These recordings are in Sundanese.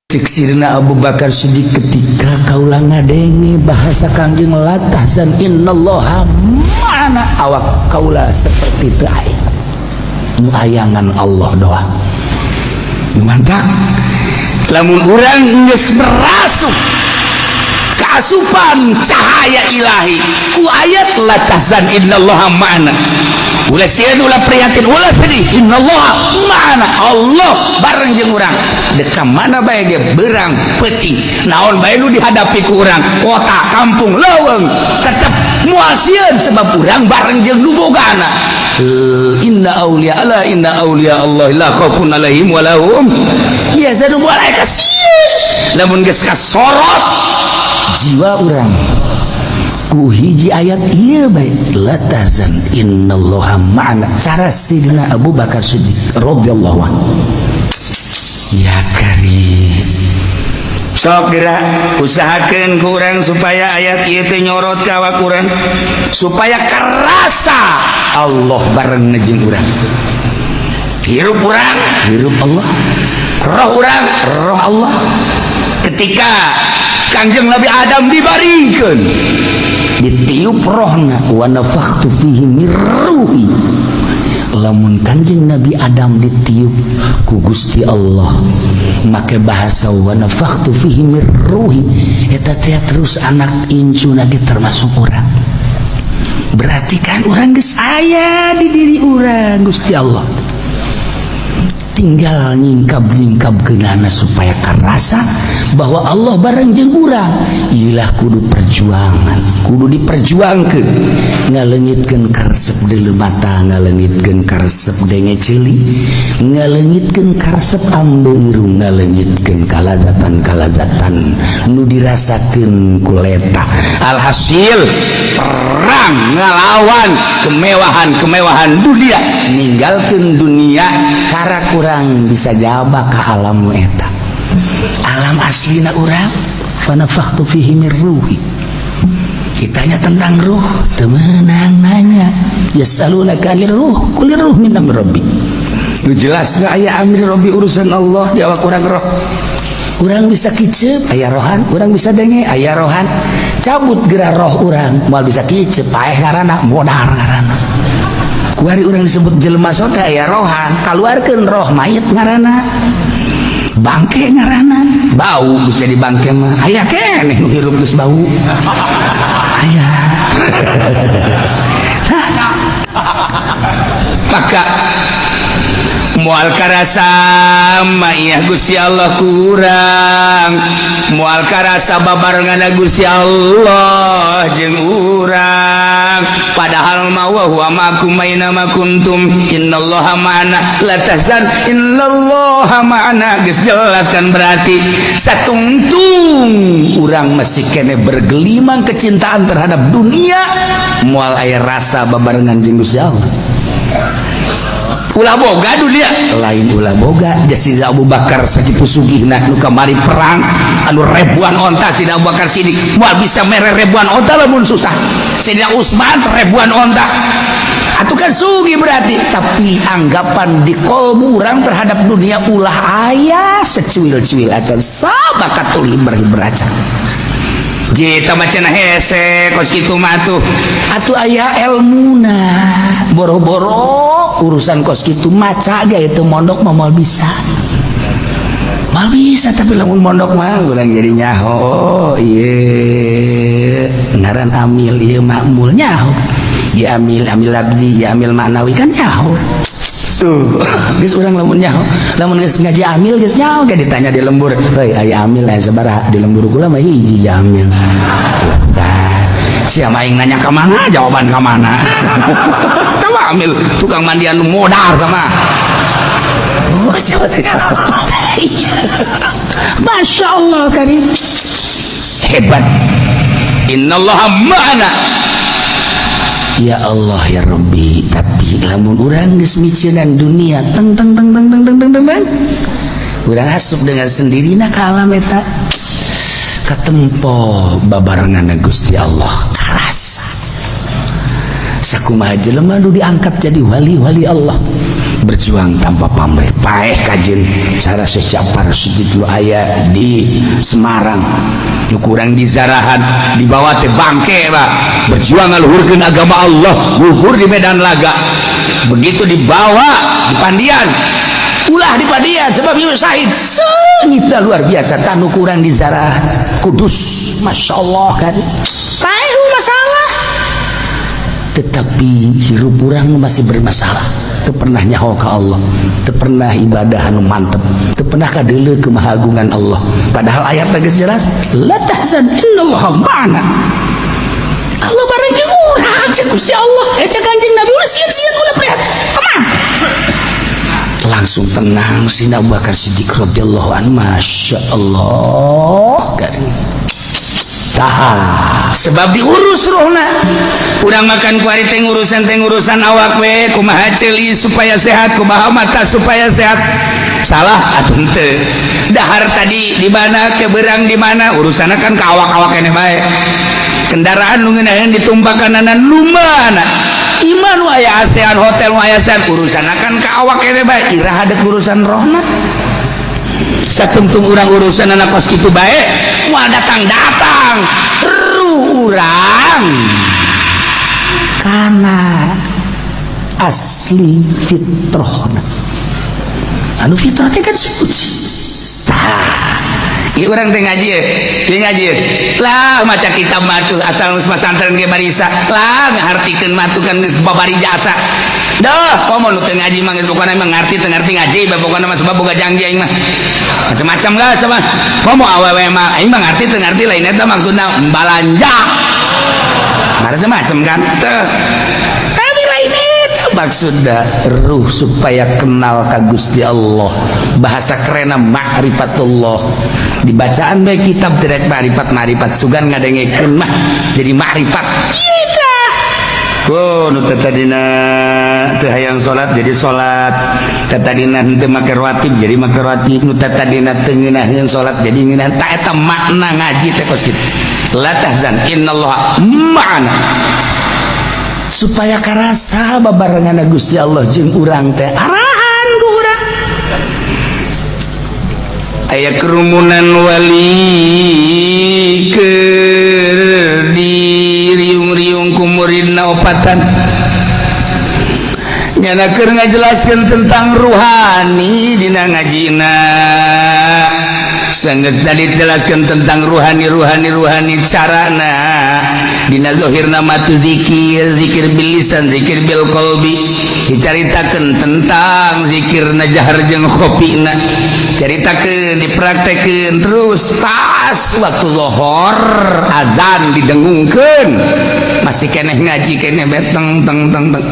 Cek Sayyidina Abu Bakar Siddiq, ketika kaula ngadenge bahasa Kangjeng "La tahzan innallaha ma'ana", awak kaula seperti teu aya nu ayangan Allah doa. Nu mantap, lamun urang geus merasuk keasupan cahaya ilahi ku ayat "La tahzan innallaha ma'ana", ulah sieun, ulah prihatin, ulah sedih, innallaha ma'ana, Allah bareng jeung urang. Dek ka mana bae ge, berang peuting naon bae nu dihadapi ku urang, kota, kampung, leuweung, tetep moal sieun sebab urang bareng jeung nu bogana. Inna auliya Allah, inna auliya Allah la khaufun alaihim wa lahum yahzanun. Moal aya kasieun lamun geus kasorot jiwa urang ku hiji ayat ieu bae, "La tahzan innallaha ma'ana", cara Sidina Abu Bakar Siddiq radhiyallahu anhu. Ya karim. Sok gerak usahakeun ku urang supaya ayat ieu teh nyorot ka awak urang, supaya kerasa Allah bareng jeung urang, hirup urang hirup Allah, roh urang roh Allah. Ketika Kangjeng Nabi Adam dibaringkeun, ditiup rohna, "Wa nafakhtu fihi mir ruhi". Lamun Kanjeng Nabi Adam ditiup ku Gusti Allah make bahasa "Wa nafakhtu fihi mir ruhi", eta teh terus anak incu lagi termasuk urang. Berarti kan urang geus aya di diri urang Gusti Allah, tinggal nyingkap-nyingkap kenana supaya kerasa bahwa Allah bareng jeung urang. Ilah kudu perjuangan, kudu diperjuangkeun, ngaleungitkeun karesep deuleu mata, ngaleungitkeun karesep denge ceuli, ngaleungitkeun karesep ambe irung, ngaleungitkeun kalazatan-kalazatan nu dirasakeun ku leta. Alhasil perang ngalawan kemewahan-kemewahan dunia, ninggalkeun dunia. Kara kurang bisa jawab ke alam eta, alam aslina urang. "Fanafakhtu fihi mir ruhi". Ditanya tentang ruh teu meunang nanya. "Yasalunaka anir ruh qulir ruh min amri rabbi". Lu jelas nggak aya amri rabbi, urusan Allah di awak urang roh. Urang bisa kicep aya rohan, urang bisa denge aya rohan. Cabut geura roh urang, moal bisa kicep, paeh ngaranna, modar ngaranna. Kuari urang disebut jelema sote aya rohan, kaluarkeun roh, mayit ngaranna, bangke ngaranna, bau. Bisa di bangke mah aya keneh nu hirup geus bau, aya. Nah, maka moal karasa maiyah Gusti Allah kurang, moal karasa babarengan Gusti Allah jeung urang. Padahal mah "Wa huwa ma'akum aina ma kuntum", "Innallaha ma'ana", "La tahzan innallaha ma'ana", geus jelas kan. Berarti satungtung urang masih kene bergelimang kecintaan terhadap dunia, moal aya rasa babarengan jeung Gusti Allah. Ulah boga dunia. Lain ulah boga. Sayyidina Abu Bakar sakitu sugihna, nu kamari perang anu ribuan onta, Sayyidina Abu Bakar Siddiq moal bisa mere ribuan onta lamun susah. Sayyidina Utsman ribuan onta atuh kan sugih berarti. Tapi anggapan di kolbu urang terhadap dunia ulah aya secuil-cuil acan, sabakatul hiber-hiber acan. Jita macana hese kos kitu mah atuh. Atuh aya elmuna, boro-boro urusan kos kitu, maca ge itu mondok mah moal bisa, moal bisa. Tapi lamun mondok mah urang jadi nyaho, oh, ieu ngaran amil, ieu makmul, nyaho. Ieu amil, amil labzi, ieu amil maknawi, kan nyaho. Tuh geus urang lamun nyaho, lamun geus ngaji amil geus nyaho. Ge ditanya di lembur, "Heuy, aya amil aya sabaraha?" "Di lembur kula mah hiji amil." Tuh kan siapa aing nanya ka mana, jawaban ka mana. Tahu amil tukang mandian nu modar sama. Oh, siapa teh? Masya Allah karim, hebat. Innallaha ma'ana. Ya Allah ya Rabbi. Tapi lamun urang geus miceunan dunia, teng teng teng teng teng teng teng teng teng, urang asup dengan sendirinya ke alam eta, katempo babarengan Gusti Allah, karasa. Sakumaha jelema nu diangkat jadi wali-wali Allah. Berjuang tanpa pamrih, paeh kajen cara Syekh Ja'far Siddiq aya di Semarang, nu kurang dizarahan dibawa teh bangke, Pak. Berjuang ngaluhurkeun agama Allah, gugur di medan laga. Begitu dibawa di pandian, ulah di pandian sebab ieu syahid seungitna luar biasa. Tanu kurang di zarah Kudus, Masya Allah kan paeh masalah, tetapi hirup urang masih bermasalah, teu pernah nyaho ka Allah, teu pernah ibadah anu mantep, teu pernah kadeuleu kemahagungan Allah. Padahal ayat geus jelas, la tahzan innallaha ma'ana. Allah bareng jeung urang, cek Gusti Allah, cek Kanjeng Nabi, ulah sieun-sieun, ulah prihatin, tenang. Langsung tenang si Abu Bakar Siddiq radhiyallahu anhu, Masya Allah garing. Tah, sebab diurus rohna. Urang makan kuari teh urusan teh urusan awak we, kumaha ceuli supaya sehat, kumaha mata supaya sehat. Salah atuh henteu? Dahar tadi di mana, keberang di mana, urusanna kan ka awak-awak keneh bae. Kendaraan nu ngeunaheun ditumpakanana nu mana, imah nu aya ASEAN, hotel nu aya ASEAN, urusanna kan ka awak keneh bae. Iraha dek urusan rohna? Satungtung urang urusan anak kos kitu bae, moal datang-datang ruh urang kana asli fitrahna. Anu fitrah teh kan suci. Tah. Ieu urang teh ngaji ye, ieu ngaji ye. Lah, maca kitab mah tuh asal geus masantren ge barisa. Lah, ngahartikeun mah tuh kan geus babari jasa. Dah, komo nu teu ngaji mah geus pokona mah ngarti teu ngarti ngaji bae pokona mah, sebab boga janji aing mah. Macam-macam lah sama. Komo awewe mah aing mah ngarti teu ngarti lain eta maksudna balanja. Macam-macam kan. Teu. Tapi lain itu maksudna ruh supaya kenal ka Gusti Allah. Bahasa kerenna ma'rifatullah. Dibacaan bae kitab tidak ma'rifat ma'rifat, sugan ngadengekeun mah jadi ma'rifat. Kita. Oh, nu tadina teu hayang salat jadi salat. Tadina henteu make rawatib jadi make rawatib. Nu tadina teu ngeunaheun salat jadi ngeunaheun. Tah, eta makna ngaji teh kos kitu. La tahzan innallaha ma'ana. Supaya karasa babarengan Gusti Allah jeung urang teh, arahan ku urang. Aya kerumunan wali keur di riung-riung ku muridna opatan, nyana keur ngajelaskeun tentang ruhani dina ngajina. Sangat tadi jelaskan tentang ruhani, ruhani, ruhani, carana dina zahirna mah tu zikir, zikir bil lisan, zikir bil qalbi. Dicaritakeun tentang zikirna jahar jeung khofina, caritakeun, dipraktekeun terus. Pas waktu lohor azan didengungkeun, masih keneh ngaji keneh beteng teng teng teng.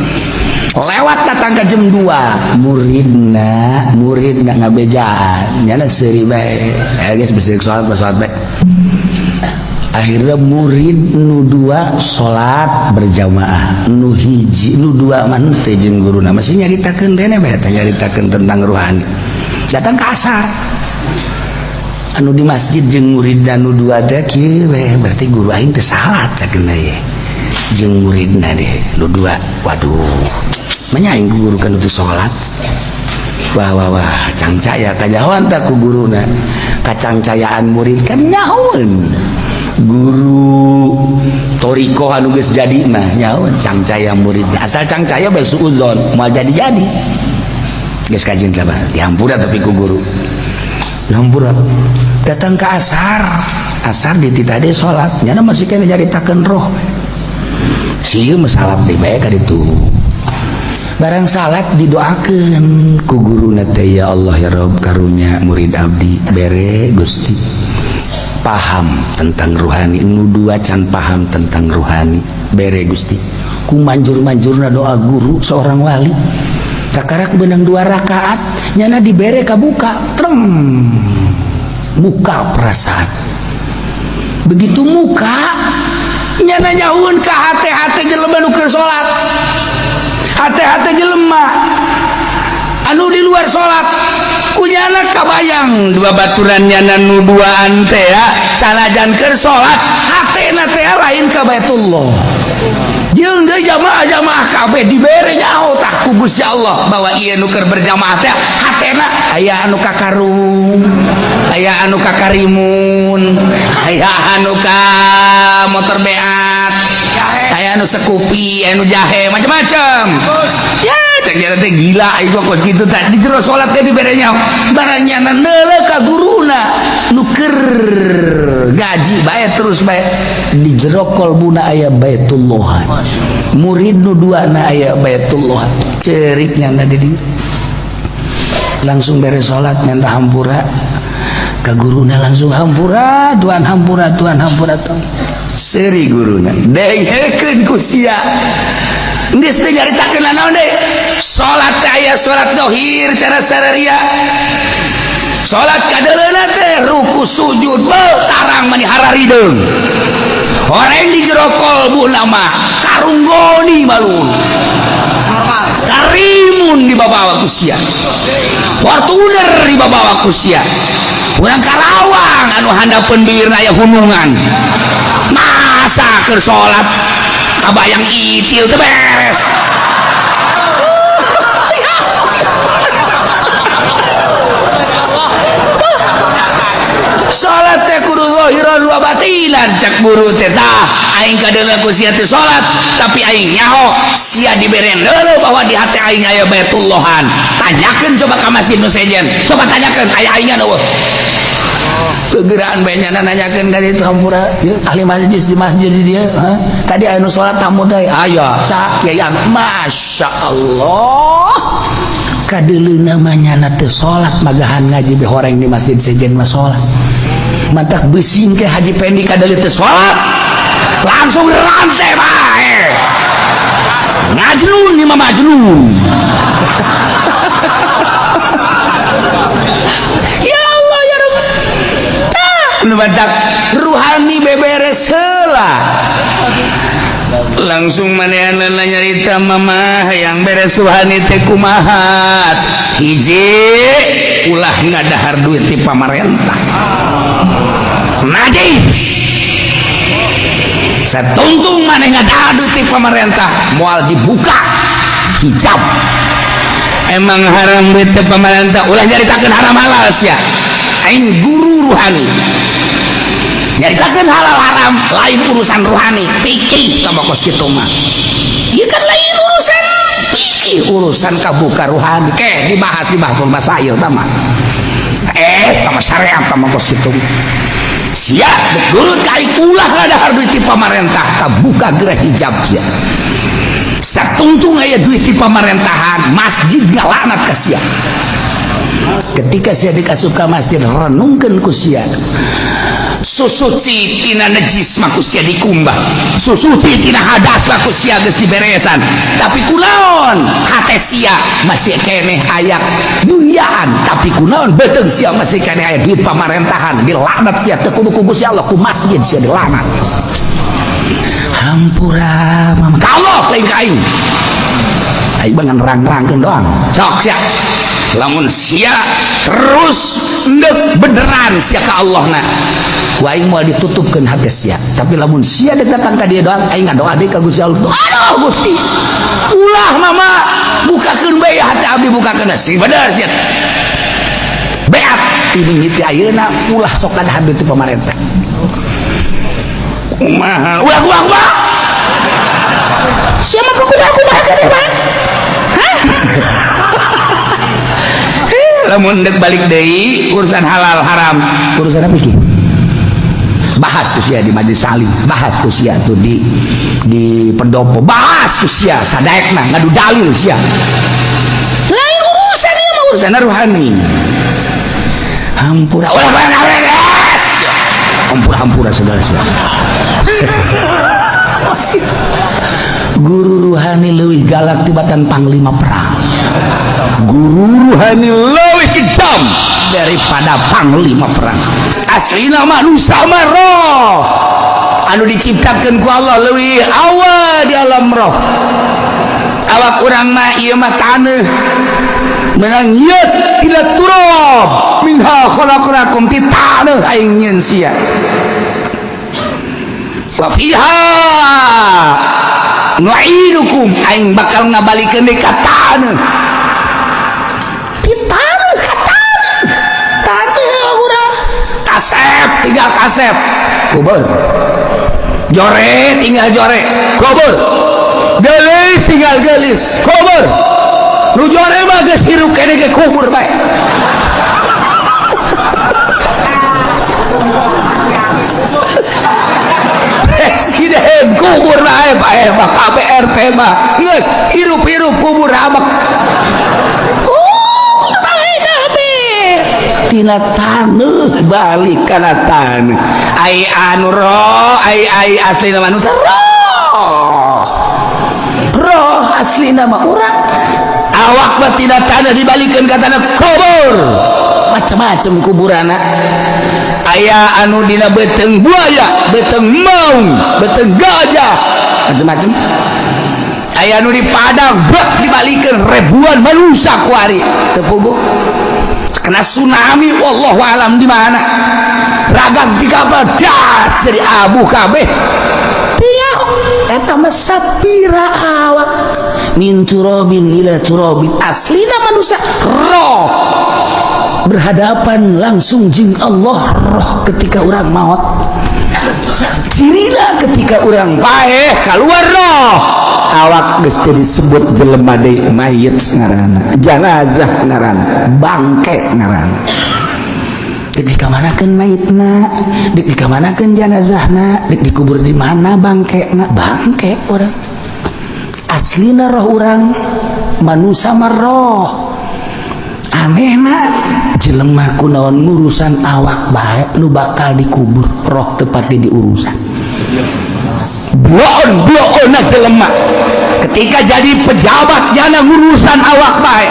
Lewat datang ke jam 2, muridna muridna ngabejaan, nyana seuri bae. Eh guys, bersih salat, salat bae. Akhirnya murid nu dua salat berjamaah, nu hiji, nu dua mah teu jeung guruna, masih nyaritakeun dene bae teh, nyaritakeun tentang ruhani. Datang ke asar, anu di masjid jeung murid nu dua teh kieu we, berarti guru aing teh salat cakeun ye jeung muridna deh nu dua. Waduh, menyaing guru kan itu salat. Wah wah wah, cangcaya kanyahoan tak ku guruna, kacangcayaan murid kan nyahoeun. Guru toriko anu geus jadi mah nyahoeun cangcaya murid, asal cangcaya bae suudzon moal jadi-jadi. Geus kajeun lah dihampura, tapi ku guru dihampura. Datang ke asar, asar di tadi salat, nyana masih kena nyaritakeun roh. Sieun mah salat deui bae ka ditu. Barang salat didoakeun ku guruna teh, ya Allah ya Rob, karunya murid abdi bere Gusti paham tentang ruhani, nu dua can paham tentang ruhani, bere Gusti. Ku manjur-manjurna doa guru seorang wali, kakarak benang dua rakaat, nyana dibere kabuka treng muka perasaan. Begitu muka, nyana nyahueun ka hate-hate jelema nu keur salat, hate-hate jelema anu di luar salat, kunyana kabayang dua baturan nyana nu duaan teh ya, sanajan keur salat. Hatena teh lain ka Baitullah. Jeung deui jamaah-jamaah kabeh dibere nyaho tah ku Gusti Allah bahwa ieu nu keur berjamaah teh hatena aya anu ka karung, aya anu ka karimun, aya anu ka motor beat, aya anu sekupi, aya anu jahe, macam-macam. Ya cek dia teh gila aing kos kitu tah di jero salat teh dibere nyaho. Barang nyana neuleuh ka guruna nu keur gaji bae terus bae di jero kolbuna aya Baitullah. Murid nu duana aya Baitullah. Cerik nyana di dieu. Langsung beres salat minta hampura ka guruna, langsung hampura Tuhan, hampura Tuhan, hampura Tuhan. Seuri guruna dengekeun ku sia. Geus teu nyaritakeun naon deui. Salat teh aya salat zahir cara sararia. Salat kadeuleuna teh ruku sujud beuh tarang mani hararideung. Horeng di jero kolbuna mah karunggoni balun. Karimun dibabawa ku sia. Fortuner dibabawa ku sia. Urang Karawang anu handapeun bibirna aya gunungan. Masa keur salat kabayang itil teu beres. Salat teh kudu zahiran wa batinan cak guru teh. Tah aing kadeuleu ku sia teh salat tapi aing nyaho sia dibere deuleu bahwa di hati aing aya Baitullahan. Tanyakeun coba ka masjid nu sejen, coba tanyakeun aya aingan eueuh. Kegeraan bae nyana nanyakeun ka ditu hampura ieu ahli masjid di masjid di dieu. Tadi aya nu salat tamu teh aya sa kiai anu Masya Allah kadeuleu mah nyana teu salat magahan ngaji be horeng di masjid sejen mah salat. Mantak besing ke Haji Pendi kadeuleu teu salat langsung rantai bae ngajnun ieu mah majnun. Ya Allah ya Rabb. Nu mantak ruhani beberes heula. Langsung manehanna nyarita mama yang beres ruhani teh kumaha. Hiji ulah ngadahar duit ti pamarentah. Najis. Satungtung maneh ngadahar duit ti pamarentah moal dibuka hijab. Emang haram duit ti pamarentah, ulah nyaritakeun haram halal sia. Aing guru ruhani. Nyaritakeun halal haram lain urusan ruhani, fikih tambah kos kitu mah. Ieu kan lain urusan fikih, urusan kabuka ruhani. Ke dibahas di bahsul masail tah mah. Tah syariat tah mah kos kitu. Sia nurut ka aing ulah ngadahar duit ti pamarentah kabuka gerah hijab sia. Satungtung aya duit ti pamarentahan, masjid ngalaknat ka sia. Ketika sia dikasup ka masjid renungkeun ku sia. Susuci tina najis mah ku sia dikumbah, susuci tina hadas mah ku sia geus diberesan, tapi kunaon hate sia masih keneh aya duniaan, tapi kunaon beuteung sia masih keneh aya duit pamarentahan, dilaknat sia teu kudu ku Gusti Allah, ku masjid sia dilaknat. Hampura mama ka Allah lain ka aing. Aing mah ngan rang-rangkeun doang. Sok sia lamun sia terus endek beneran sia ka Allah na ku aing moal ditutupkeun hate sia, tapi lamun sia dek datang ka dieu doang aing ngadoa deui ka Gusti Allah. Aduh Gusti, ulah mama bukakeun bae hate abdi, bukakeun si bener sia beat ti mimiti ayeuna ulah sok kada duit ti pamarentah. Kumaha ulah kumaha kumaha sia mah kumaha kumaha gede mah. Hah? Lamun dek balik deui urusan halal haram urusan apa iki? Bahas usia di majelis salim, bahas usia tuh di pendopo, bahas usia sadaekna ngadu dalil sia. Lain urusan ieu mah urusan ruhani. Hampura ulah ulah hampura hampura segala sia. Guru ruhani leuwih galak tibatan panglima perang. Guru ruhani leuwih kejam daripada panglima perang. Aslina manusia mah roh anu diciptakeun ku Allah leuwih awal di alam roh. Awak urang mah ieu mah taneuh menang yeut ila turab minha khalaqnakum ti taneuh aing nyeun sia. Wa fiha nu'idukum, aing bakal ngabalikeun deui ka taneuh. Ti taneuh ka taneuh. Taneuh urang. Kasep tinggal kasep. Kubur. Jore tinggal jore. Kubur. Gelis tinggal gelis. Kubur. Nu jore mah geus hirup keneh ge kubur bae. Presiden kubur bae bae mah KPRP mah geus hirup-hirup kubur amak. Kubur bae kabeh. Tina taneuh balik kana taneuh. Ai anu roh, ai ai aslina manusia roh. Roh aslina mah urang. Awak mah tina taneuh dibalikeun ka taneuh kubur. Macam-macam kuburana. Aya anu dina beuteung buaya, beuteung maung, beuteung gajah, macam-macam. Aya anu di padang, bak dibalikeun ribuan manusia kuari teu puguh. Kena tsunami wallahu alam di mana. Ragag di kapal das jadi abu kabeh. Tiap eta mah sapira awak min turabin ila turabin, aslina manusia roh berhadapan langsung jeung Allah. Roh ketika orang maut, cirina ketika orang paeh keluar roh, awak geus teu disebut jelema deui, mayit ngaranna, janazah ngaranna, bangke ngaranna. Dek dikamanakeun mayitna, dek dikamanakeun janazahna, dek dikubur di mana bangkena, bangke urang. Aslina roh urang manusia mah roh. Anehna jelema kunaon ngurusan awak bae nu bakal dikubur, roh tepatnya diurusan. Bloon bloonna jelema ketika jadi pejabat nyana ngurusan awak bae.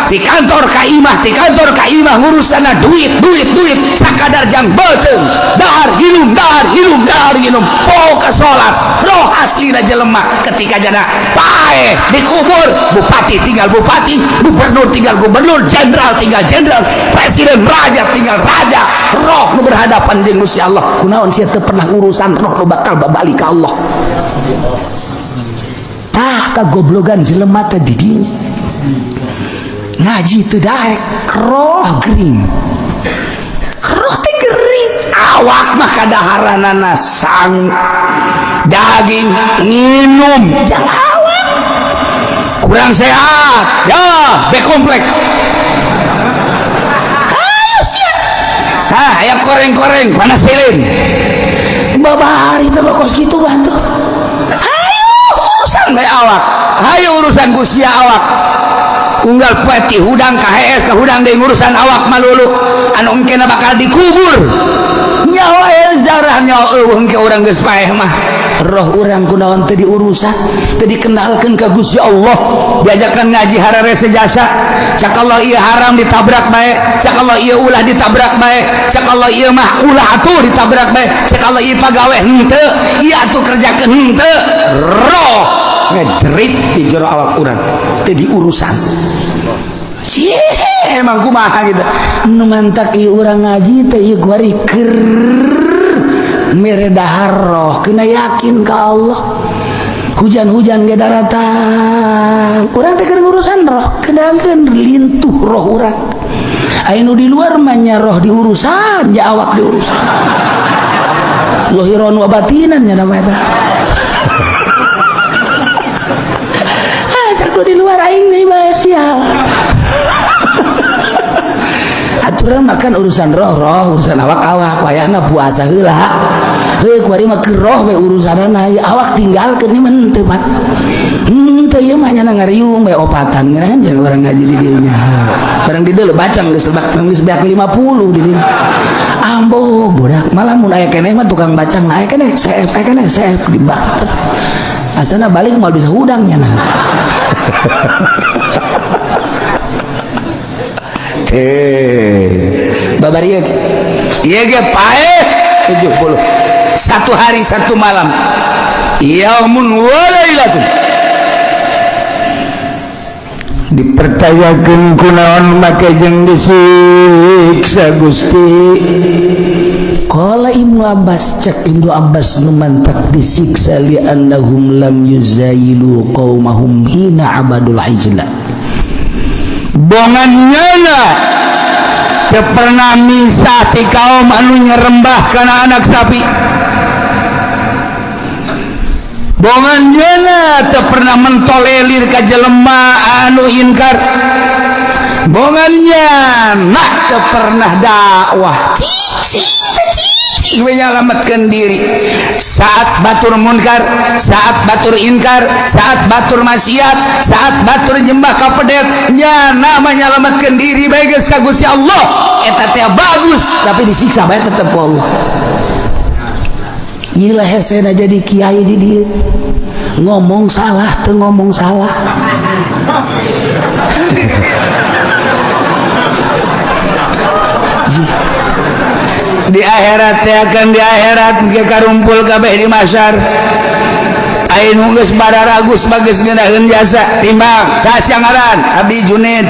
Di kantor ka imah, di kantor ka imah ngurusanna duit duit duit sakadar jang beuteung, dahar ginum dahar ginum dahar ginum, poho salat. Roh aslina jelema ketika jana paeh dikubur, bupati tinggal bupati, gubernur tinggal gubernur, jenderal tinggal jenderal, presiden raja tinggal raja. Roh nu berhadapan jeung Gusti Allah, kunaon sia teu pernah urusan roh nu bakal babalik ka Allah. Tah kagoblogan jelema teh di dinya. Ngaji teu daek, roh gering. Roh teh gering, awak mah kadaharanana sang daging nginum jang awak. Kurang sehat, ya B komplek. Ayo sia. Hah, aya koreng-koreng panasilin. Babari teh kos kitu bantu. Hayu urusan bae awak. Hayu urusan Gusti awak. Unggal poe ti hudang ka hees ka hudang deui ngurusan awak malulu anu engkena bakal dikubur. Nyawa zarah nyawa eueuh engke urang geus paeh mah. Roh urang kunaon teu diurusan, teu dikenalkeun ka Gusti Allah, diajakan ngaji hararese jasa. Cak Allah ieu haram ditabrak bae, cak Allah ieu ulah ditabrak bae, cak Allah ieu mah ulah atuh ditabrak bae, cak Allah ieu pagawe henteu, ieu atuh kerjakeun henteu. Roh ngejerit di jero awak urang teu diurusan. Cih, emang kumaha gitu. Nu mantak ieu urang ngaji teh ieu kuari keur mere dahar roh, kena yakin ka Allah. Hujan-hujan ge daratang, urang teh keur ngurusan roh, kedangkeun lintuh roh urang. Aya nu di luar mah nya roh diurusan, nya awak diurusan. Lohiron wa batinan nya namanya eta. Ah, cak di luar aing deui bae sial. Aturan makan urusan roh, roh urusan awak-awak, wayahna puasa heula. Heuh kuari mah keur roh we urusanana, awak tinggalkeun ieu mah henteu Pak. Henteu ieu mah nya ngariung we opatan ngeunahan jeung urang ngaji di dieu nya. Barang di dieu bacang geus lebak geus beak 50 di dieu. Ambo budak malah mun aya keneh mah tukang bacang aya keneh CF aya keneh CF dibak. Asana balik moal bisa hudang nya nah. Babar ieu ieu ge paeh 70 satu hari satu malam yaumun wa lailatun. Dipercayakeun kunaon make jeung disiksa Gusti. Qala Ibnu Ibnu Abbas, cek Ibnu Abbas nu mantak disiksa li annahum lam yuzayilu qaumahum hina abadul ijla. Bongan nyana teu pernah misah ti kaum anu nyerembah kana anak sapi. Bongan nyana teu pernah mentolelir ka jelema anu inkar. Bongan nyana teu pernah dakwah. Cicing cicing menyelamatkan diri saat batur munkar, saat batur inkar, saat batur maksiat, saat batur nyembah ka pedet, nyana menyelamatkan diri bae geus ka Gusti Allah. Eta teh bagus, tapi disiksa bae tetep ku Allah. Ieu lah hesena jadi kiai di dieu. Ngomong salah teu ngomong salah. Di akhirat teh akan di akhirat ge karumpul kabeh di mahsyar. Ayeuna geus bararagus bagus ngeunaheun jasa timbang saha ngaran Abi Junaid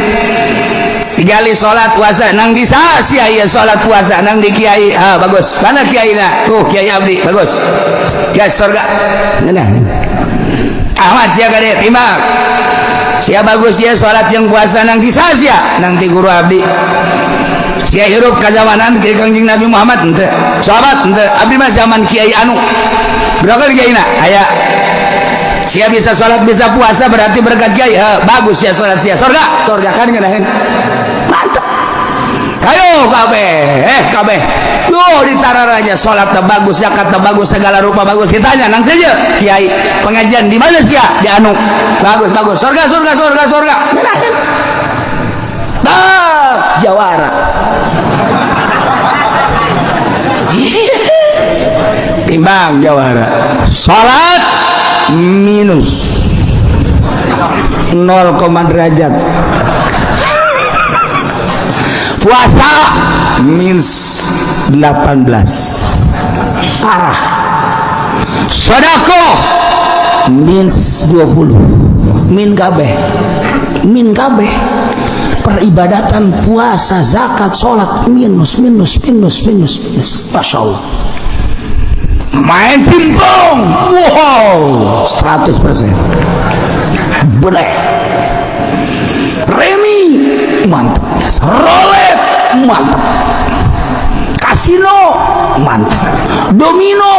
digali salat puasa nang di saha ieu salat puasa nang di kiai, ah bagus mana kiaina tuh kiai abdi bagus kiai surga ngeunah Ahmad sia kade timbang sia bagus sia salat jeung puasa nang di saha sia nang ti guru abdi sia hirup ka zamanan ke Kangjeng Nabi Muhammad henteu sahabat henteu abdi mah zaman kiai anu berapa kiaina aya sia bisa salat bisa puasa berarti berkat kiai, bagus sia salat sia surga surga kan ngeunaheun mantep kayo kabeh kabeh yo ditararanya salat teh bagus zakat teh bagus segala rupa bagus ditanya nang saja kiai pengajian di mana sia di anu bagus bagus surga surga surga surga ngeunaheun tak jawara. Timbang jawara salat minus 0, derajat, puasa minus 18 parah, sedekah minus 20, min kabeh, min kabeh peribadatan, puasa, zakat, sholat minus minus minus minus minus. Masya Allah. Main simpong wow 100% boleh, remi mantap, rolet mantap, kasino mantap, domino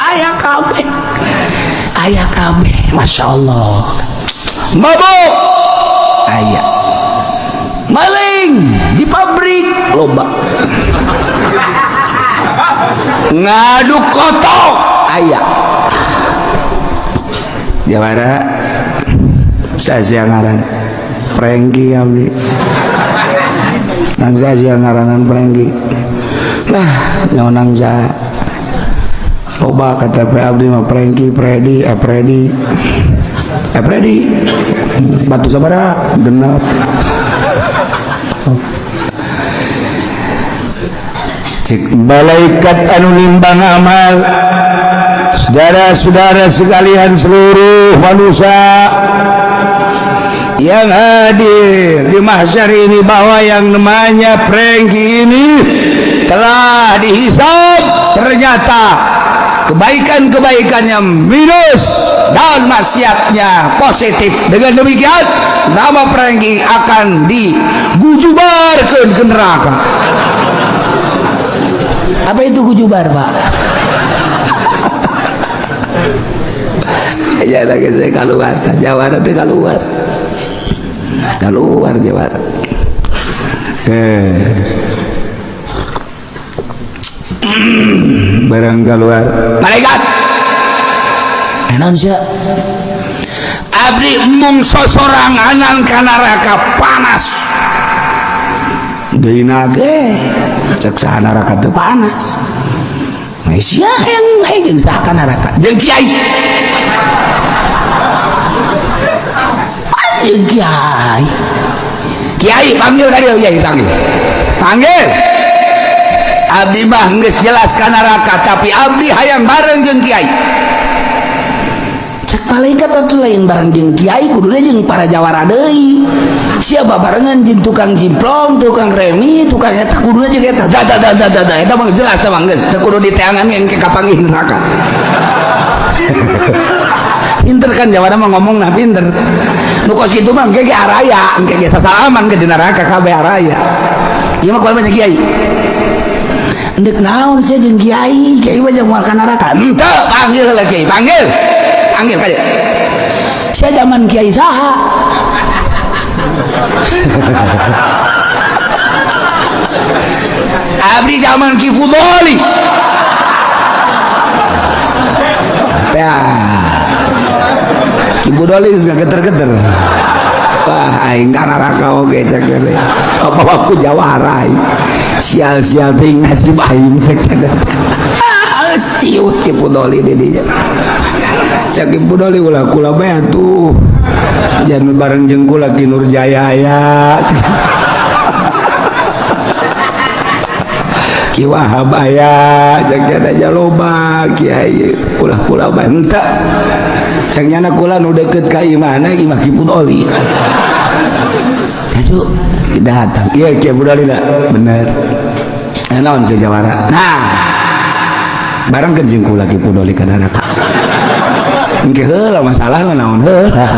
ayah kabeh, ayah kabeh, masya Allah. Mabuk ayah, maling di pabrik loba, ngaduk kotok ayah. Jawara saya ngaran Prengki abdi nang saya ngaranan Prengki lah nang saya loba KTP abdi mah Prengki Predi Predi Predi batu sabara genap. Cik malaikat anu nimbang amal, saudara-saudara sekalian seluruh manusia yang hadir di mahsyar ini, bahwa yang namanya Prengki ini telah dihisab, ternyata kebaikan-kebaikannya minus dan maksiatnya positif. Dengan demikian nama Prengki akan digujubarkan ke neraka. Apa itu gujubar, Pak? Ya lagi saya keluar, jawara teh keluar. Keluar jawara. Barang keluar. Malaikat. Naon sia? Abdi mung sosoranganan ka neraka panas. Deuna ge cek saha neraka teu panas. Sia yang hayang saha ka neraka? Jeung kiai. Jeung kiai. Kiai panggil ka dieu, kiai panggil. Panggil. Abdi mah geus jelas ka neraka, tapi abdi hayang bareng jeung kiai. Cek malaikat atuh lain bareng jeung kiai kuduna jeung para jawara deui. Sia babarengan jeung tukang jimplong, tukang remi, tukang eta kuduna jeung eta. Da da da da da eta mah jelas mah geus teu kudu diteangan engke kapanggih neraka. Pinter kan jawara mah ngomong nah pinter. Nu kos kitu mah engke ge araya, engke ge sasalaman ke di neraka kabeh araya. Ieu mah kumaha kiai? Endek naon sia jeung kiai, kiai mah jeung moal ka neraka. Henteu, panggil heula kiai, panggil. Panggil ka dieu. Sia zaman kiai saha? Abdi zaman Ki Fudoli. Ya. Ki Fudoli geus geter-geter. Wah, aing ka neraka oge cek teh. Apa aku jawara aing. Sial-sial ting nasib aing cek teh. Ciut Ki Fudoli di dinya. Cek Ki Fudoli ulah kula bae atuh. Jangan bareng jeung kula Ki Nurjaya aya. Ki Wahab aya, cek nya loba kiai ulah kula bae henteu. Cek nyana kula nu deukeut ka imahna imah Ki Fudoli. Aju datang. Iya Ki Fudoli da bener. Naon sih jawara? Nah, bareng kan jeung kula Ki Fudoli ka neraka. Engke heula masalahna naon heula.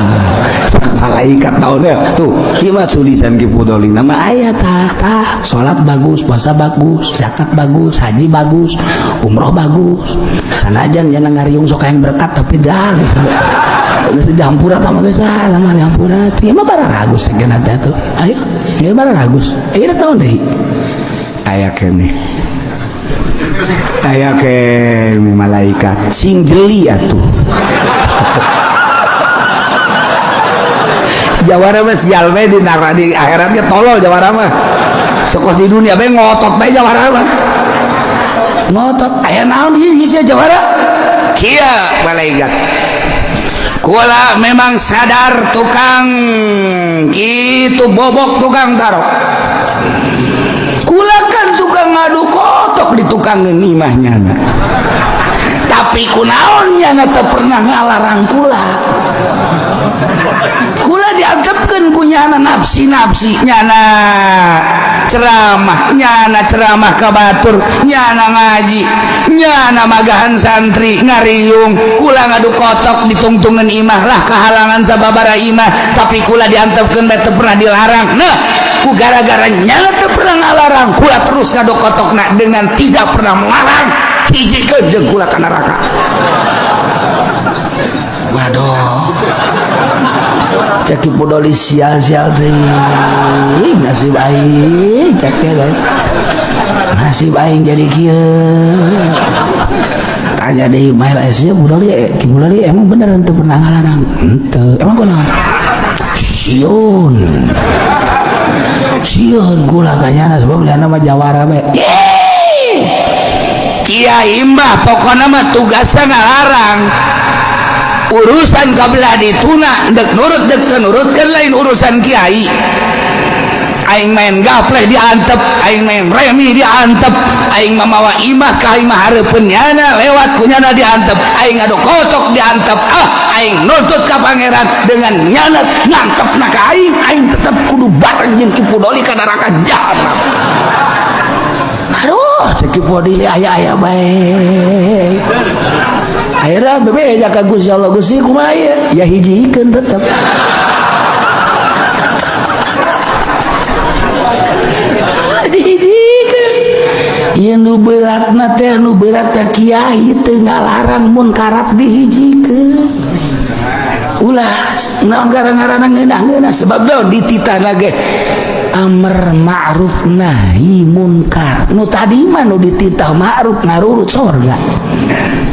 Malaikat naon ya? Tuh, ieu mah tulisan Ki Fudoli nama aya tah tah salat bagus, puasa bagus, zakat bagus, haji bagus, umroh bagus. Sanajan nya ngariung sok hayang berkat tapi dah geus dihampura tah mah geus sama dihampura. Ieu mah bararagus segena teh tuh. Ayo, ieu bararagus. Ieu naon deui? Aya keneh. Aya keneh malaikat sing jeli atuh. Jawara mah sial bae di neraka di akhiratnya tolol jawara mah. Sokos di dunia bae ngotot bae jawara mah. Ngotot aya naon di sia jawara? Kieu malaikat. Kula memang sadar tukang kitu bobok tukang tarok. Kula kan tukang ngadu kotok di tukang imah nyana. Tapi kunaon nyana teu pernah ngalarang kula. Kula dianggapkeun ku nyana nafsi-nafsi nyana ceramah, nyana ceramah ka batur, nyana ngaji, nyana magahan santri ngariung, kula ngadu kotok ditungtungan imah lah kahalangan sababara imah, tapi kula diantepkeun bae teu pernah dilarang. Nah, ku gara-gara nyana teu pernah ngalarang, kula terus ngadu kotokna dengan tidak pernah melarang, hijikeun jeung kula ka neraka. Waduh. Cek Ki Fudoli sial-sial teuing nasib aing cek teh nasib aing jadi kieu. Tanya deui mah sia Fudoli, Ki Fudoli emang bener henteu pernah ngalarang? Henteu. Emang kunaon? Sieun. Sieun kula ka nyana sebab nyana mah jawara bae. Kiai mah pokona mah tugasna ngalarang. Urusan kabelah dituna dek nurut dek nurutkan lain urusan kiai. Aing main gapleh diantep, aing main remi diantep, aing mamawa imah ka imah hareupeun nyana lewat ku nyana diantep, aing ngadu kotok diantep, ah aing nuntut ka pangeran dengan nyana ngantepna ka aing, aing tetep kudu bareng jeung Ki Fudoli ka neraka jahanam. Aduh, cek Ki Fudoli aya-aya bae. Akhirnya bebe ka Gusti Allah, Gusti kumaha ieu? Ya hijikeun tetep. Dihijikeun. Ieu nu beratna teh nu berat teh kiai teu ngalarang mun karat dihijikeun. Ulah naon gara-garana ngeunah-ngeunah sebab naon dititahna ge amar ma'ruf nahi munkar. Nu tadi mah nu dititah ma'ruf narurut sorga.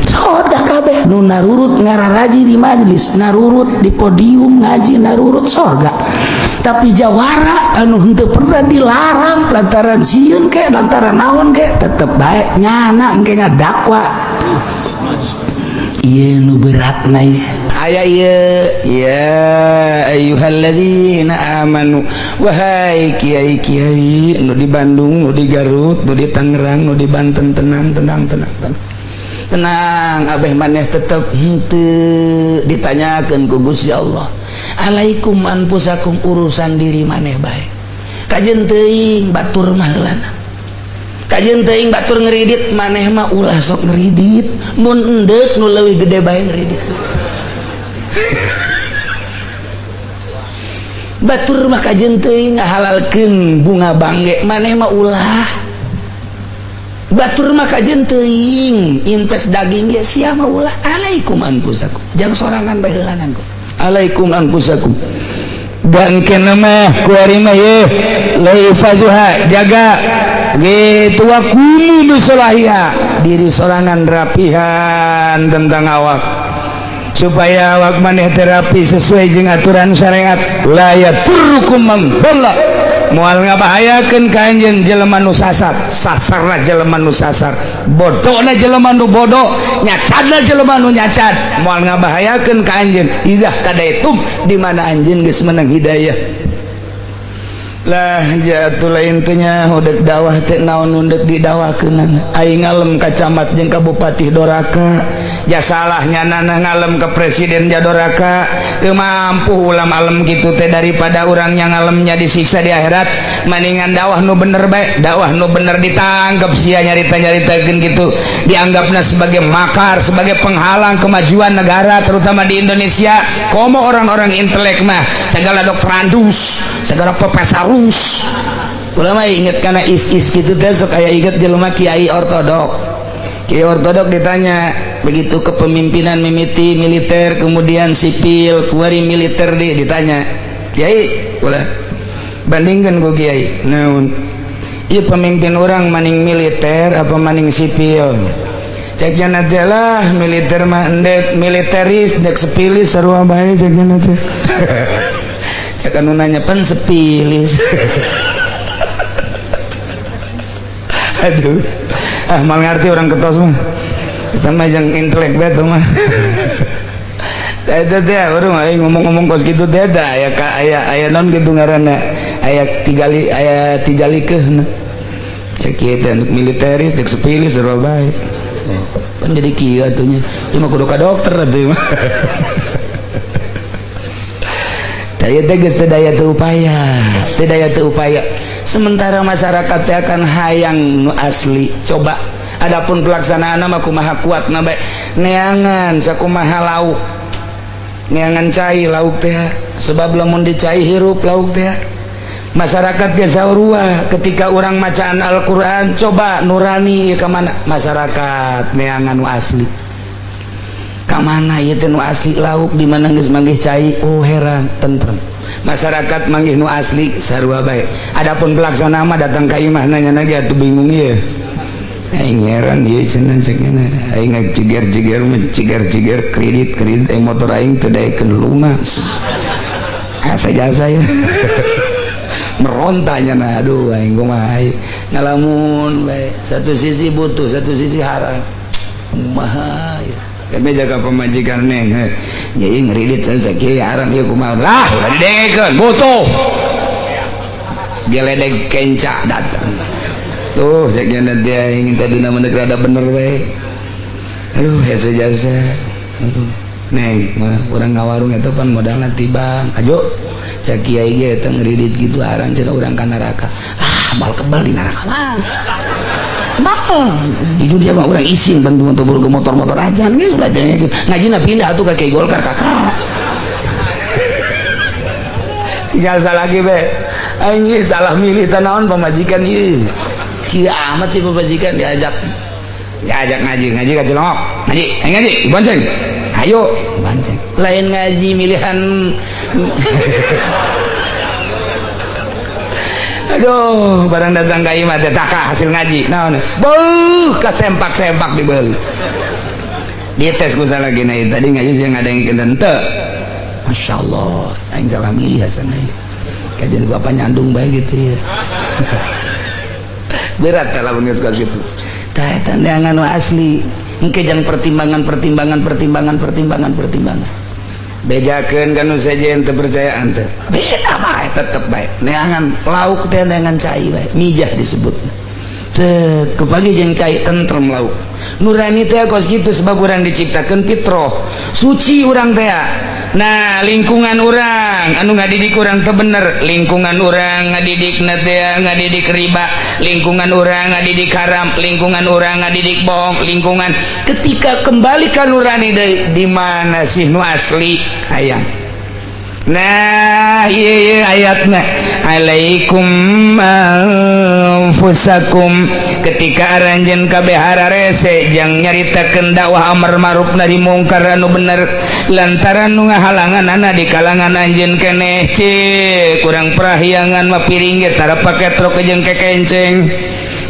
Sorga kabeh nu narurut ngararaji di majelis, narurut di podium ngaji, narurut sorga. Tapi jawara anu henteu pernah dilarang lantaran sieun ke lantaran naon ke tetep bae nyana engke ngadakwa. Ieu nu beratna ieu. Aya ieu ya ayyuhalladzina amanu wahai kiai-kiai nu di Bandung, nu di Garut, nu di Tangerang, nu di Banten, tenang tenang tenang tenang. Tenang abeh maneh tetep henteu ditanyakeun ku Gusti Allah. Alaikum anfusakum, urusan diri maneh bae. Kajeun teuing batur mah heulana. Kajeun teuing batur ngeridit, maneh mah ulah sok ngeridit. Mun endeuk nu leuwih gede bae ngeridit. Batur mah kajeun teuing ngahalalkeun bunga bangge, maneh mah ulah. Batur mah kajeun teuing invest daging ge sia mah ulah. Alaikum anfusakum, jang sorangan bae heulanan ku. Alaikum anfusakum. Dan kena mah kuari mah ye laifazuha, jaga gitu wakumu bisolahiha, diri sorangan rapihan tentang awak supaya awak maneh terapi sesuai jeung aturan syariat. La yaturrukum man dhalla, moal ngabahayakeun ka anjeun jelema nu sasar, sasarna jelema nu sasar, bodona jelema nu bodoh, nyacadna jelema nu nyacad, moal ngabahayakeun ka anjeun idzah tadaitum, di mana anjeun geus menang hidayah. Lah jatuh intinya udah dakwah teh naon undek didakwakeun aing ngalem ka camat jeung ka bupati doraka, ja salahnya nana ngalem ke presiden ja doraka. Teu mampu ulama alem kitu teh, daripada urang yang ngalemnya disiksa di akhirat, mendingan dakwah nu bener bae. Dakwah nu bener ditangkep sia nyarita-nyaritakeun kitu, dianggapna sebagai makar, sebagai penghalang kemajuan negara terutama di Indonesia. Komo orang-orang intelek mah segala doktorandus, segala profesor. Ulama inget karena is-is gitu teh sok aya inget jelema kiai ortodok. Kiai ortodok ditanya begitu kepemimpinan mimiti militer kemudian sipil kuari militer di ditanya, kiai ulah bandingkan ku kiai naon ieu pemimpin orang maning militer apa maning sipil? Ceknya nanti lah militer mah endek militeris endek sepilis sarua bae ceknya nanti. Cek anu nanya pan sepilis. Aduh, ah mal ngerti orang ketos mah. Kita mah yang intelek bae tuh mah. Eta teh urang aing ngomong-ngomong kos kitu teh da aya ka aya aya naon kitu ngaranna? Aya tigali aya tijalikeuhna. Cek ieu teh militeris dek sepilis sarua bae. Pan jadi kieu atuh nya. Ieu mah kudu ka dokter atuh mah. Daya teh geus teu daya teu upaya, teu daya teu upaya. Sementara masyarakat teh akan hayang nu asli. Coba adapun pelaksanaan mah kumaha kuatna bae. Neangan sakumaha lauk. Neangan cai lauk teh, sebab lamun dicai hirup lauk teh. Masyarakat ge sarua ketika urang macaan Al-Qur'an coba nurani ieu ka mana masyarakat neangan nu asli. Ka mana ieu teh nu asli lauk di mana geus manggih cai, oh heran tentrem. Masyarakat manggih nu asli sarua bae. Adapun pelaksana mah datang ka imah nanya ge atuh bingung ieu. Aing heran ieu cenah cenah aing ciger-ciger mah ciger-ciger kredit-kredit aing motor aing teu daekeun lunas. Asa jasa ya. Merontanya nah aduh aing kumaha ngalamun bae. Satu sisi butuh, satu sisi haram. Kumaha ieu. Kami jaga pemajikan neng, jadi ngeridit sakieu haram ieu kumaha lah udah didengekeun butuh. Geledek kenca datang. Tuh sakieu nanti aing tadi nama rada bener bae. Aduh jasa jasa. Aduh neng mah urang ngawarung eta pan modalna tibang. Ajo cek kiai ge eta ngeridit gitu haram cenah urang ka neraka. Ah bal kebal di neraka mah. Kebal. Di dunia mah urang isin bantu untuk ke motor-motor aja geus udah ngajina pindah atuh ka Kiai Golkar kakak. Tinggal salah lagi be. Aing salah milih tanaon pamajikan ieu. Kieu amat sih pamajikan diajak diajak ngaji, ngaji ka Cilongok. Ngaji, ayo ngaji, bonceng. Ayo, bonceng. Lain ngaji milihan. Aduh, barang datang ka imah teh taka hasil ngaji. Naon? Beuh, kasempak-sempak dibeuli. Dites ku salah gini tadi ngaji jeung ada yang teu. Masyaallah, aing salah milih hasan ieu. Kajian bapak nyandung bae gitu ya. Berat kalau geus ka situ. Tah eta neangan nu asli. Engke jang pertimbangan pertimbangan pertimbangan pertimbangan pertimbangan. Bejakeun ka nu sejen teu percayaan teh. Beda bae tetep bae. Neangan lauk teh neangan cai bae, mijah disebut. Teu kepagi jeung cai tentrem lauk. Nurani teh kos kitu sebab urang diciptakeun fitroh suci urang teh. Nah, lingkungan urang anu ngadidik urang teu bener, lingkungan urang ngadidikna teh ngadidik riba, lingkungan urang ngadidik haram, lingkungan urang ngadidik bohong, lingkungan ketika kembali ka nurani deui, di mana sih nu asli hayang. Nah, iya iya ayatna alaikum anfusakum, ketika aranjeun kabeh hararese jang nyaritakeun dakwah amar ma'ruf nahi mungkar anu bener lantaran nu ngahalangan di kalangan anjeun keneh cek kurang prahyangan mah piring ge tara paketrok jeung kekenceng,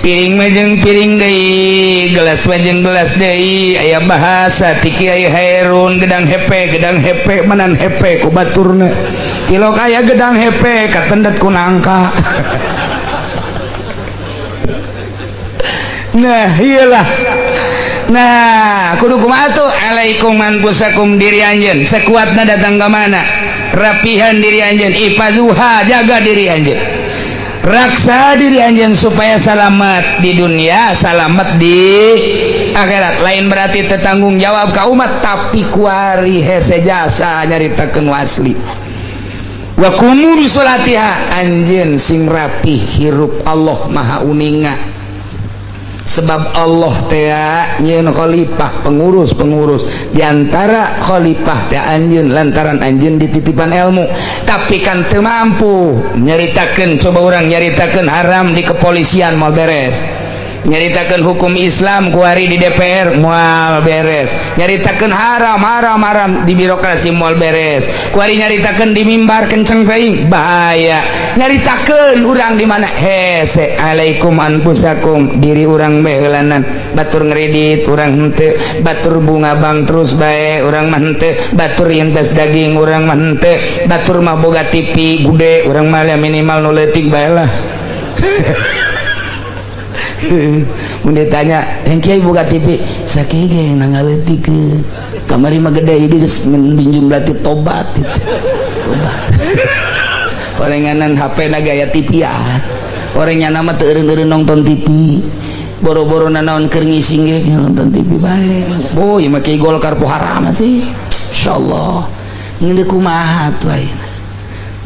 piring mah jeung piring deui, gelas mah jeung gelas deui. Aya bahasa ti Kiai Hairun, gedang hepe, gedang hepe manan hepe ku baturna, tilok aya gedang hepe katendet ku nangka. Nah iyalah, nah kudu kumaha tuh alaikum anfusakum, diri anjeun sekuatna datang ka mana, rapihan diri anjeun, ifazuha, jaga diri anjeun, raksa diri anjeun supaya selamat di dunia, selamat di akhirat. Lain berarti tetanggung jawab ka umat, tapi kuari hese jasa nyaritakeun asli. Wa qumu bi sholatiha, anjeun sing rapi hirup, Allah Maha uninga. Sebab Allah teh nyieun khalifah, pengurus-pengurus diantara khalifah teh anjeun lantaran anjeun dititipan ilmu, tapi kan teu mampu nyaritakeun. Coba urang nyaritakeun haram di kepolisian moal beres, nyaritakeun hukum Islam kuari di DPR moal beres, nyaritakeun haram haram haram di birokrasi moal beres, kuari nyaritakeun di mimbar kenceng teuing bahaya, nyaritakeun urang di mana hese. Alaikum anfusakum, diri urang bae heulanan, batur ngredit urang henteu, batur bunga bank terus bae urang mah henteu, batur invest daging urang mah henteu, batur mah boga TV gede urang mah minimal nu leutik bae lah. Mun ditanya, "Yang kiai boga TV?" Sakieu ge nangaletik kamari mah gede ieu geus minjum berarti tobat gitu. Tobat. Orenganan HP na gaya TV-an. Orang nyana mah teu eureun-eureun nonton TV. Boro-boro nanaon keur ngising ge nonton TV bae. Oh, ieu mah kiai Golkar poharam sih. Insyaallah. Ngeundeuk kumaha tuh ayeuna.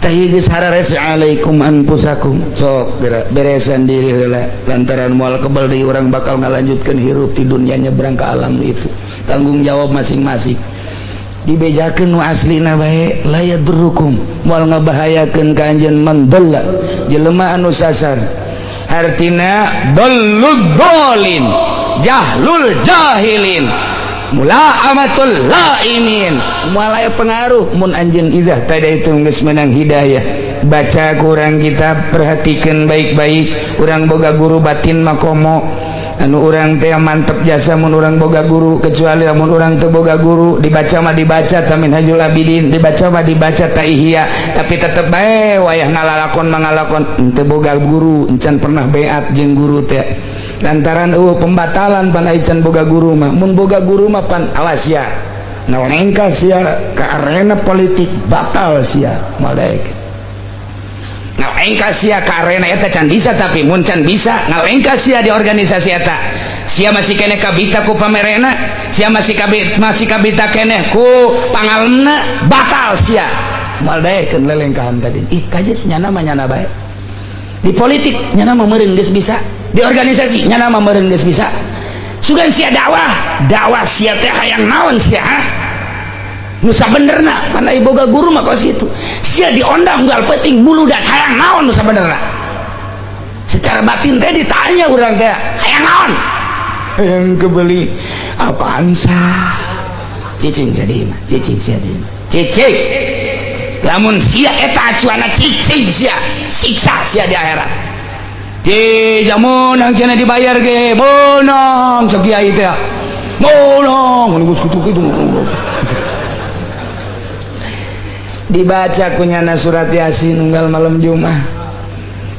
Tah geus hararese alaikum anfusakum. Sok beresan diri heula lantaran moal kebal deui urang bakal ngalanjutkeun hirup di dunia nyebrang ke alam itu. Tanggung jawab masing-masing. Dibejakeun nu aslina bae, la yadurrukum, moal ngabahayakeun ka anjeun man dalla, jelema anu sasar. Hartina dallud dolin, jahlul jahilin, mulaamatul laimin, moal aya pengaruh mun anjeun idzah tadi itu geus menang hidayah. Baca kurang kita perhatikan baik-baik, urang boga guru batin makomo anu urang teh mantep jasa mun urang boga guru, kecuali lamun urang teu boga guru dibaca mah dibaca ta Minhajul Abidin, dibaca mah dibaca ta Ihya, tapi tetep bae wayah ngalalakon mangalakon teu boga guru, encan pernah beat jeung guru teh lantaran eueuh pembatalan pan ai can boga guru mah. Mun boga guru mah pan awas sia nalengka sia ke arena politik batal sia moal daek ngalengka sia ke arena eta can bisa, tapi mun can bisa ngalengka sia di organisasi eta sia masih keneh kabita ku pamerena, sia masih kabita, masih kabita keneh ku pangalemna, batal sia moal daekeun lelengkahan tadi. Ih kajet nyana mah nyana bae di politik nyana mah meureun geus bisa, di organisasi nyana mah meureun geus bisa, sugan sia dakwah dakwah sia teh hayang naon sia nu sabenerna pan ai boga guru mah kos kitu sia diondang unggal peuting muludan hayang naon nu sabenerna. Secara batin teh ditanya urang teh hayang naon, hayang kebeli apaan sah cicing jadi mah cicing sia deui cicing lamun sia eta acuana cicing sia siksa sia di akhirat. Di jamun cenah dibayar ge meunang cek kiai teh meunang geus kitu-kitu. Dibaca kunyana surat Yasin unggal malam Jumat.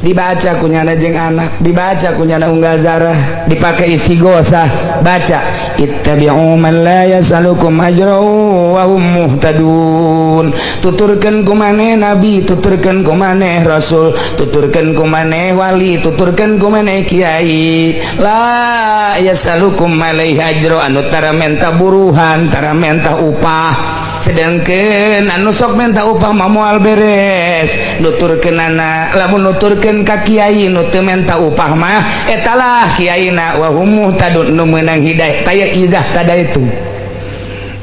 Dibaca ku nyana jeung anak, dibaca ku nyana unggal zarah, dipakai istighosah, baca ittabi'u man la yasalukum ajra wa hum muhtadun. Tuturkeun ku maneh nabi, tuturkeun ku maneh rasul, tuturkeun ku maneh wali, tuturkeun ku maneh kiai, la yasalukum alaihi ajra, anu tara menta buruhan, tara menta upah. Sedangkan anu sok menta upah mah moal beres nuturkeunana. Lamun nuturkeun ka kiai nu teu menta upah mah, etalah kiaina wa hum muhtadun, nu meunang hidayah. Taya idah tadaitu,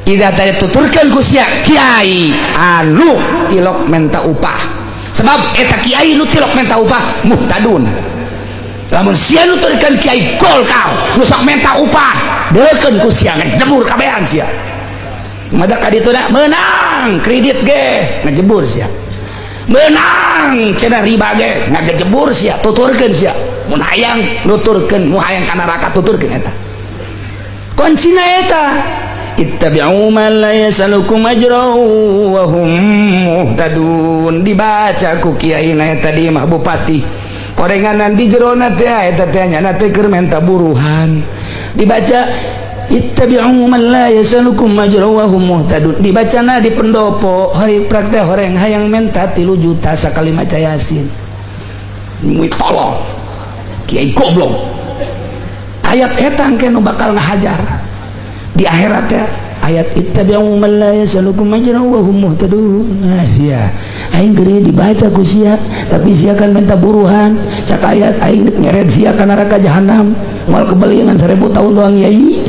idah tadi tuturkeun ku sia kiai anu tilok menta upah, sebab eta kiai nu tilok menta upah muhtadun. Lamun sia nuturkeun kiai Golkar nu sok menta upah, deukeun ku sia ngejebur kabehan sia. Mada ka ditu da meunang kredit ge ngejebur sia, meunang cenah riba ge ngagejebur sia. Tuturkeun sia mun hayang nuturkeun, mu hayang ka neraka, tuturkeun eta kuncina eta ittabi'u man la yasalukum ajra wa hum muhtadun. Dibaca ku kiai na eta di imah bupati, korenganan di jerona teh eta teh nyana teh keur menta buruhan. Dibaca ittabi'u man la yasalukum ajra wa hum muhtadun, dibacana di pendopo hari praktek horeng hayang menta 3 juta sakali maca Yasin. Mui tolong kiai goblok, ayat eta engke nu bakal ngahajar di akhirat ya, ayat ittabi'u man la yasalukum ajra wa hum muhtadun. Nah sia aing keur dibaca ku sia, tapi sia kan minta buruhan. Cak ayat aing nyeret sia ka neraka jahanam, moal kebeliangan 1000 tahun doang yai.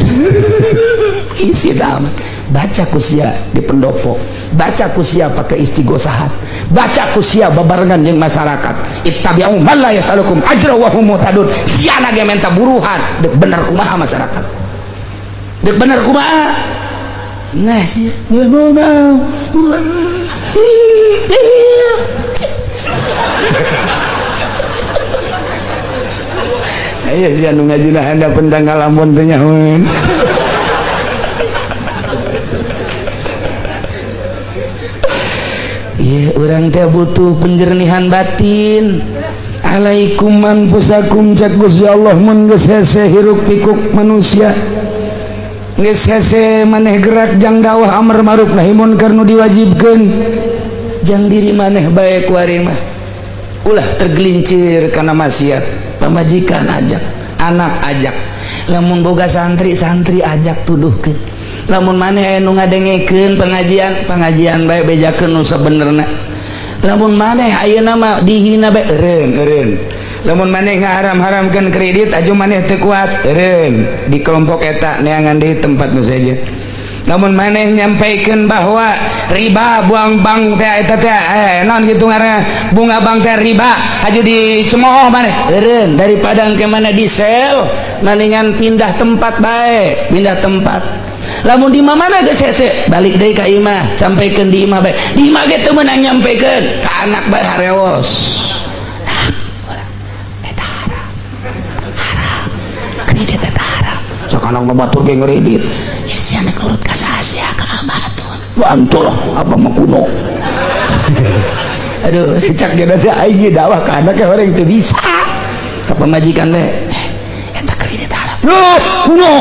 Isi amat baca ku sia di pendopo, baca ku sia pakai istighosahat, baca ku sia babarengan jeung masyarakat ittabi'u man la yasalukum ajra wa hum muhtadun. Sia ge minta buruhan, dek bener kumaha masyarakat, dek bener kumaha. Nah sia ayo sia nu ngajina handapeun tanggal lamun teh nyahoeun. Ieu urang teh butuh penjernihan batin. Alaikum anfusakum, cak Gusti Allah, mun geus hese hiruk pikuk manusia, geus hese maneh gerak jang dakwah amar ma'ruf nahi munkar nu diwajibkeun jang diri maneh bae kuari mah. Ulah tergelincir kana maksiat. Pamajikan ajak, anak ajak, lamun boga santri, santri ajak tuduhkeun. Lamun maneh aya nu ngadengekeun pengajian, pengajian bae bejakeun nu sabenerna. Lamun maneh ayeuna mah dihina bae, eureun eureun. Lamun maneh ngaharam-haramkeun kredit aju maneh teu kuat, eureun di kelompok eta neangan deui tempat nu sejen. Lamun maneh nyampaikeun bahwa riba buang bank teh eta teh naon kitu ngaranna bunga bank teh riba aju dicemooh maneh, eureun daripada engke mana di sel mendingan pindah tempat bae, pindah tempat. Lamun di mana geus hese balik deui ka imah, sampaikeun di imah bae. Di imah ge teu meunang nyampaikeun ka anak bae harewos. Eta haram, haram kredit eta haram. Sok anak mah batur ge ngredit ya sia nek nurut ka saha sia, ka batur bantu lah apa mah kuno. Aduh cak ge teh aing ge dakwah ka anak orang teu bisa ka pamajikan teh eta kredit haram. Loh kuno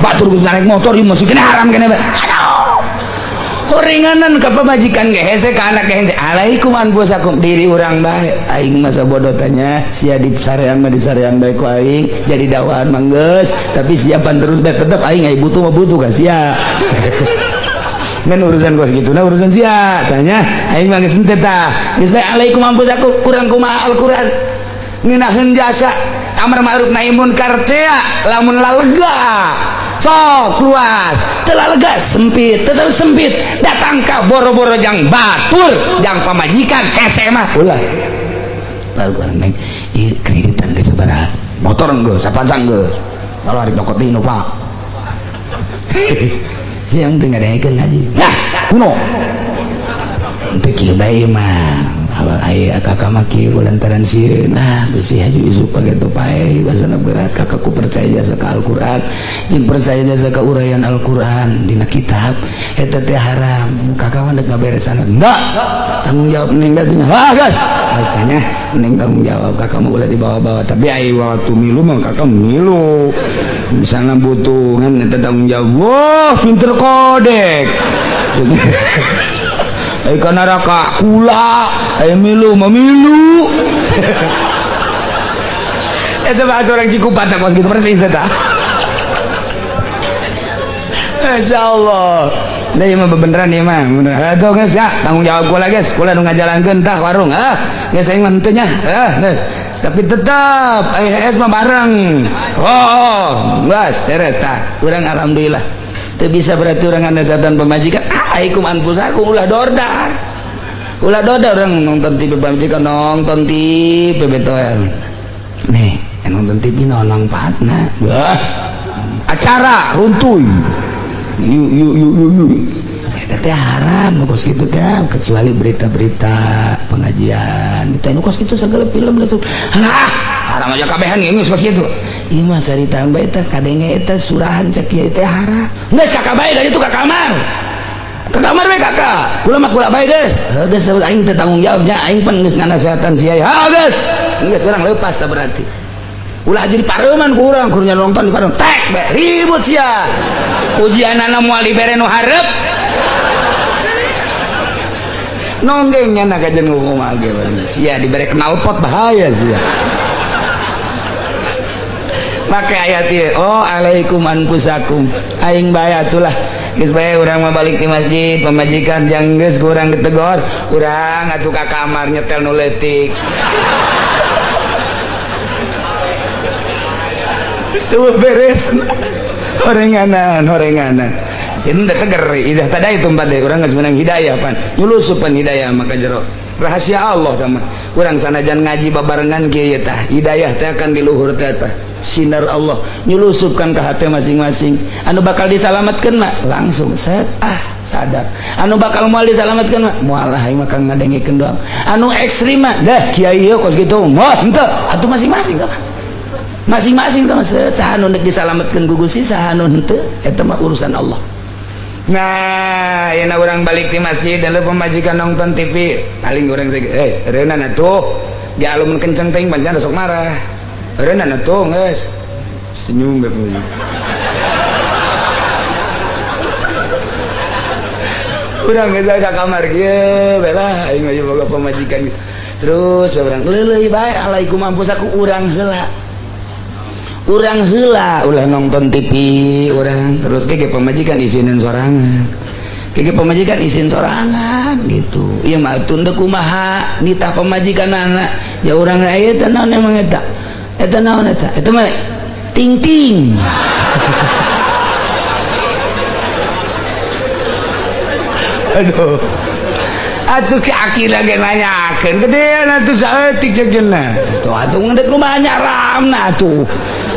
batur geus naik motor ieu masih kena haram kena bae. Aduh horenganan ka pamajikan ge hese, ka anak ge hese. Alaikum anfusakum, diri urang bae. Aing masa bodoh tanya sia di sarean mah di sarean bae ku aing jadi dakwaan mah geus, tapi siapan terus bae tetep aing ai butuh mah butuh ka sia. Ngan urusan kos gitu nah urusan sia tanya aing mah geus henteu tah geus bae. Alaikum anfusakum, kurang kumaha Al-Qur'an ngeunaheun jasa amar ma'ruf nahi munkar teh lamun lalega sok luas, telah lega sempit, tetap sempit. Datang ka boro-boro jang batur jang pamajikan hese mah ulah. Tahu neng ieu kreditan geus sabaraha motor geus sapansang geus kalau hari nyokot deui nu pak siang teu ngadengekeun ngaji. Nah kuno teu kieu bae mah. Awal aya kakak maki lantaran sieun ah besi haju isuk pageto pae basana berat kakakku percaya jasa ka Al-Qur'an jeung percaya jasa ka uraian Al-Qur'an dina kitab eta teh haram kakak mah deuk ngaberesan enggak tanggung jawab neng atuh ah geus pastanya neng tanggung jawab kakak mah ulah dibawa-bawa tapi ai waktu milu mah kakak milu misalnya butuh kan eta tanggung jawab wah pinter kodek ai ka neraka kula ai milu memilu eta bahasa orang Cikupa tak kos gitu persis eta. Masya Allah. Nah, ieu mah beneran ieu mah. Atuh geus ya, tanggung jawab kula geus, kula nu ngajalankeun tah warung ah. Geus aing mah henteu nya. Ah, geus. Tapi tetep ai mah bareng. Oh, geus beres tah. Urang alhamdulillah. Teu bisa berarti urang nganasehatan pamajikan. Alaikum anfusakum ulah dordar. Ulah dordar urang nonton TV pamajikan nonton TV betoel. Nih, nonton TV naon mangfaatna? Wah. Acara runtuy. Yuk yuk yuk yuk yuk. Eta teh haram kos kitu teh kecuali berita-berita pengajian. Itu anu kos kitu segala film langsung. Halah, haram aja kabehan geus kos kitu. Ieu mah sarita bae teh kadenge eta surahan cek kieu teh haram. Geus kakak bae dari itu ka kamar. Ka kamar we kakak. Kula mah kula bae geus. Heuh geus aing teh tanggung jawab nya aing pan geus nganasehatan sia. Ha geus. Geus urang leupas tah berarti. Ulah jadi pareuman ku urang kur nonton di pareuman. Tek bae ribut sia. Ujianana moal dibere nu hareup. Nonggeng nya na kajen kumaha ge sia dibere knalpot bahaya sia. Make ayat ieu, oh alaikum anfusakum. Aing bae atulah. Geus bae urang mah balik di masjid, pamajikan jang geus ku urang ditegor, urang atuh ka kamar nyetel nu leutik. Geus beres. Horenganan, horenganan. Ini udah teger, idah tadi itu empat deh. Urang geus menang hidayah pan. Nyulusupan hidayah maka jero. Rahasia Allah tah mah. Urang sanajan ngaji babarengan kieu tah. Hidayah teh akan di luhur teh tah. Sinar Allah nyulusupkan ke hati masing-masing. Anu bakal disalamatkeun mah langsung set ah sadar. Anu bakal moal disalamatkeun mah moal lah aing mah kang ngadengekeun doang. Anu ekstrim mah dah kiai ieu kos kitu. Moal henteu atuh masing-masing tah. Masing-masing tah saha nu deuk disalamatkeun ku Gusti saha nu henteu eta mah urusan Allah. Nah, yeuna urang balik di masjid dan pemajikan nonton TV, paling urang reunan atuh. Dia alumun kenceng teuing pancen sok marah. Reunan atuh geus. Senyum bae pemajikan. Urang geus ka kamar kieu bae lah aing mah boga pemajikan gitu. Terus bae urang leuleui bae alaikum anfusakum urang heula. Urang heula ulah nonton TV urang terus ge pamajikan isinin sorangan. Ge pamajikan isin sorangan gitu. Ieu mah tunda kumaha nitah pamajikanana. Ya urang aya teh naon emang eta? Eta naon eta? Eta mah ting-ting. Aduh. Atuh ki akila ge nanyakeun gedean atuh saeutik ceuk cenah. Tuh atuh ngeundeuk kumaha nyaramna atuh.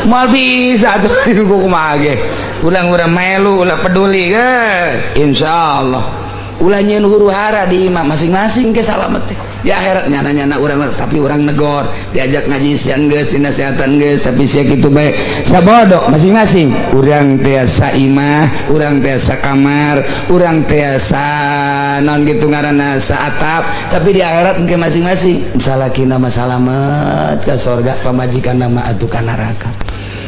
Moal bisa atuh kumaha ge. Ulang urang melu ulah peduli geus. Insyaallah. Ulah nyieun huru hara di imah masing-masing ke salamet teh. Di akhirat nyana-nyana urang tapi urang negor, diajak ngaji siang geus, dinasehatan geus, tapi sia kitu bae. Sabodo masing-masing. Urang tiasa imah, urang tiasa kamar, urang tiasa non gitu ngaranna saatap, tapi di akhirat engke masing-masing salakina mah salamet ka sorga, pamajikan mah atuh ka neraka.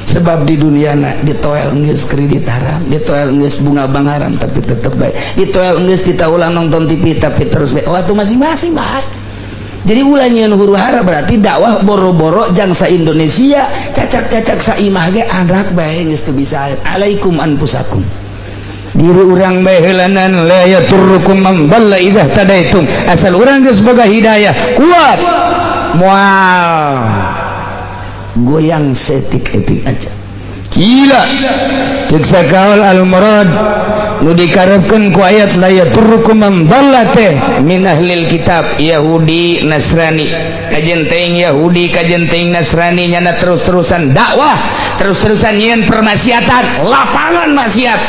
Sebab di dunia na ditoel geus kredit haram, ditoel geus bunga bank haram tapi tetep bae. Ditoel geus ditaulang nonton TV tapi terus bae. Oh atuh masing-masing bae. Jadi ulah nyieun huru hara berarti dakwah boro-boro jangsa Indonesia cacak-cacak saimah ge anak bae geus teu bisa. Alaikum anfusakum. Diri urang bae heulanan la yaturrukum man dhalla idza tadaitum. Asal urang geus boga hidayah kuat moal goyang setik-etik aja. Gila. Cek sakaul al-murad nu dikarepkeun ku ayat la yaturrukum man dhalla teh min ahlil kitab Yahudi Nasrani. Kajen teuing Yahudi kajen teuing Nasrani nyana terus-terusan dakwah, terus-terusan nyieun permaksiatan, lapangan maksiat.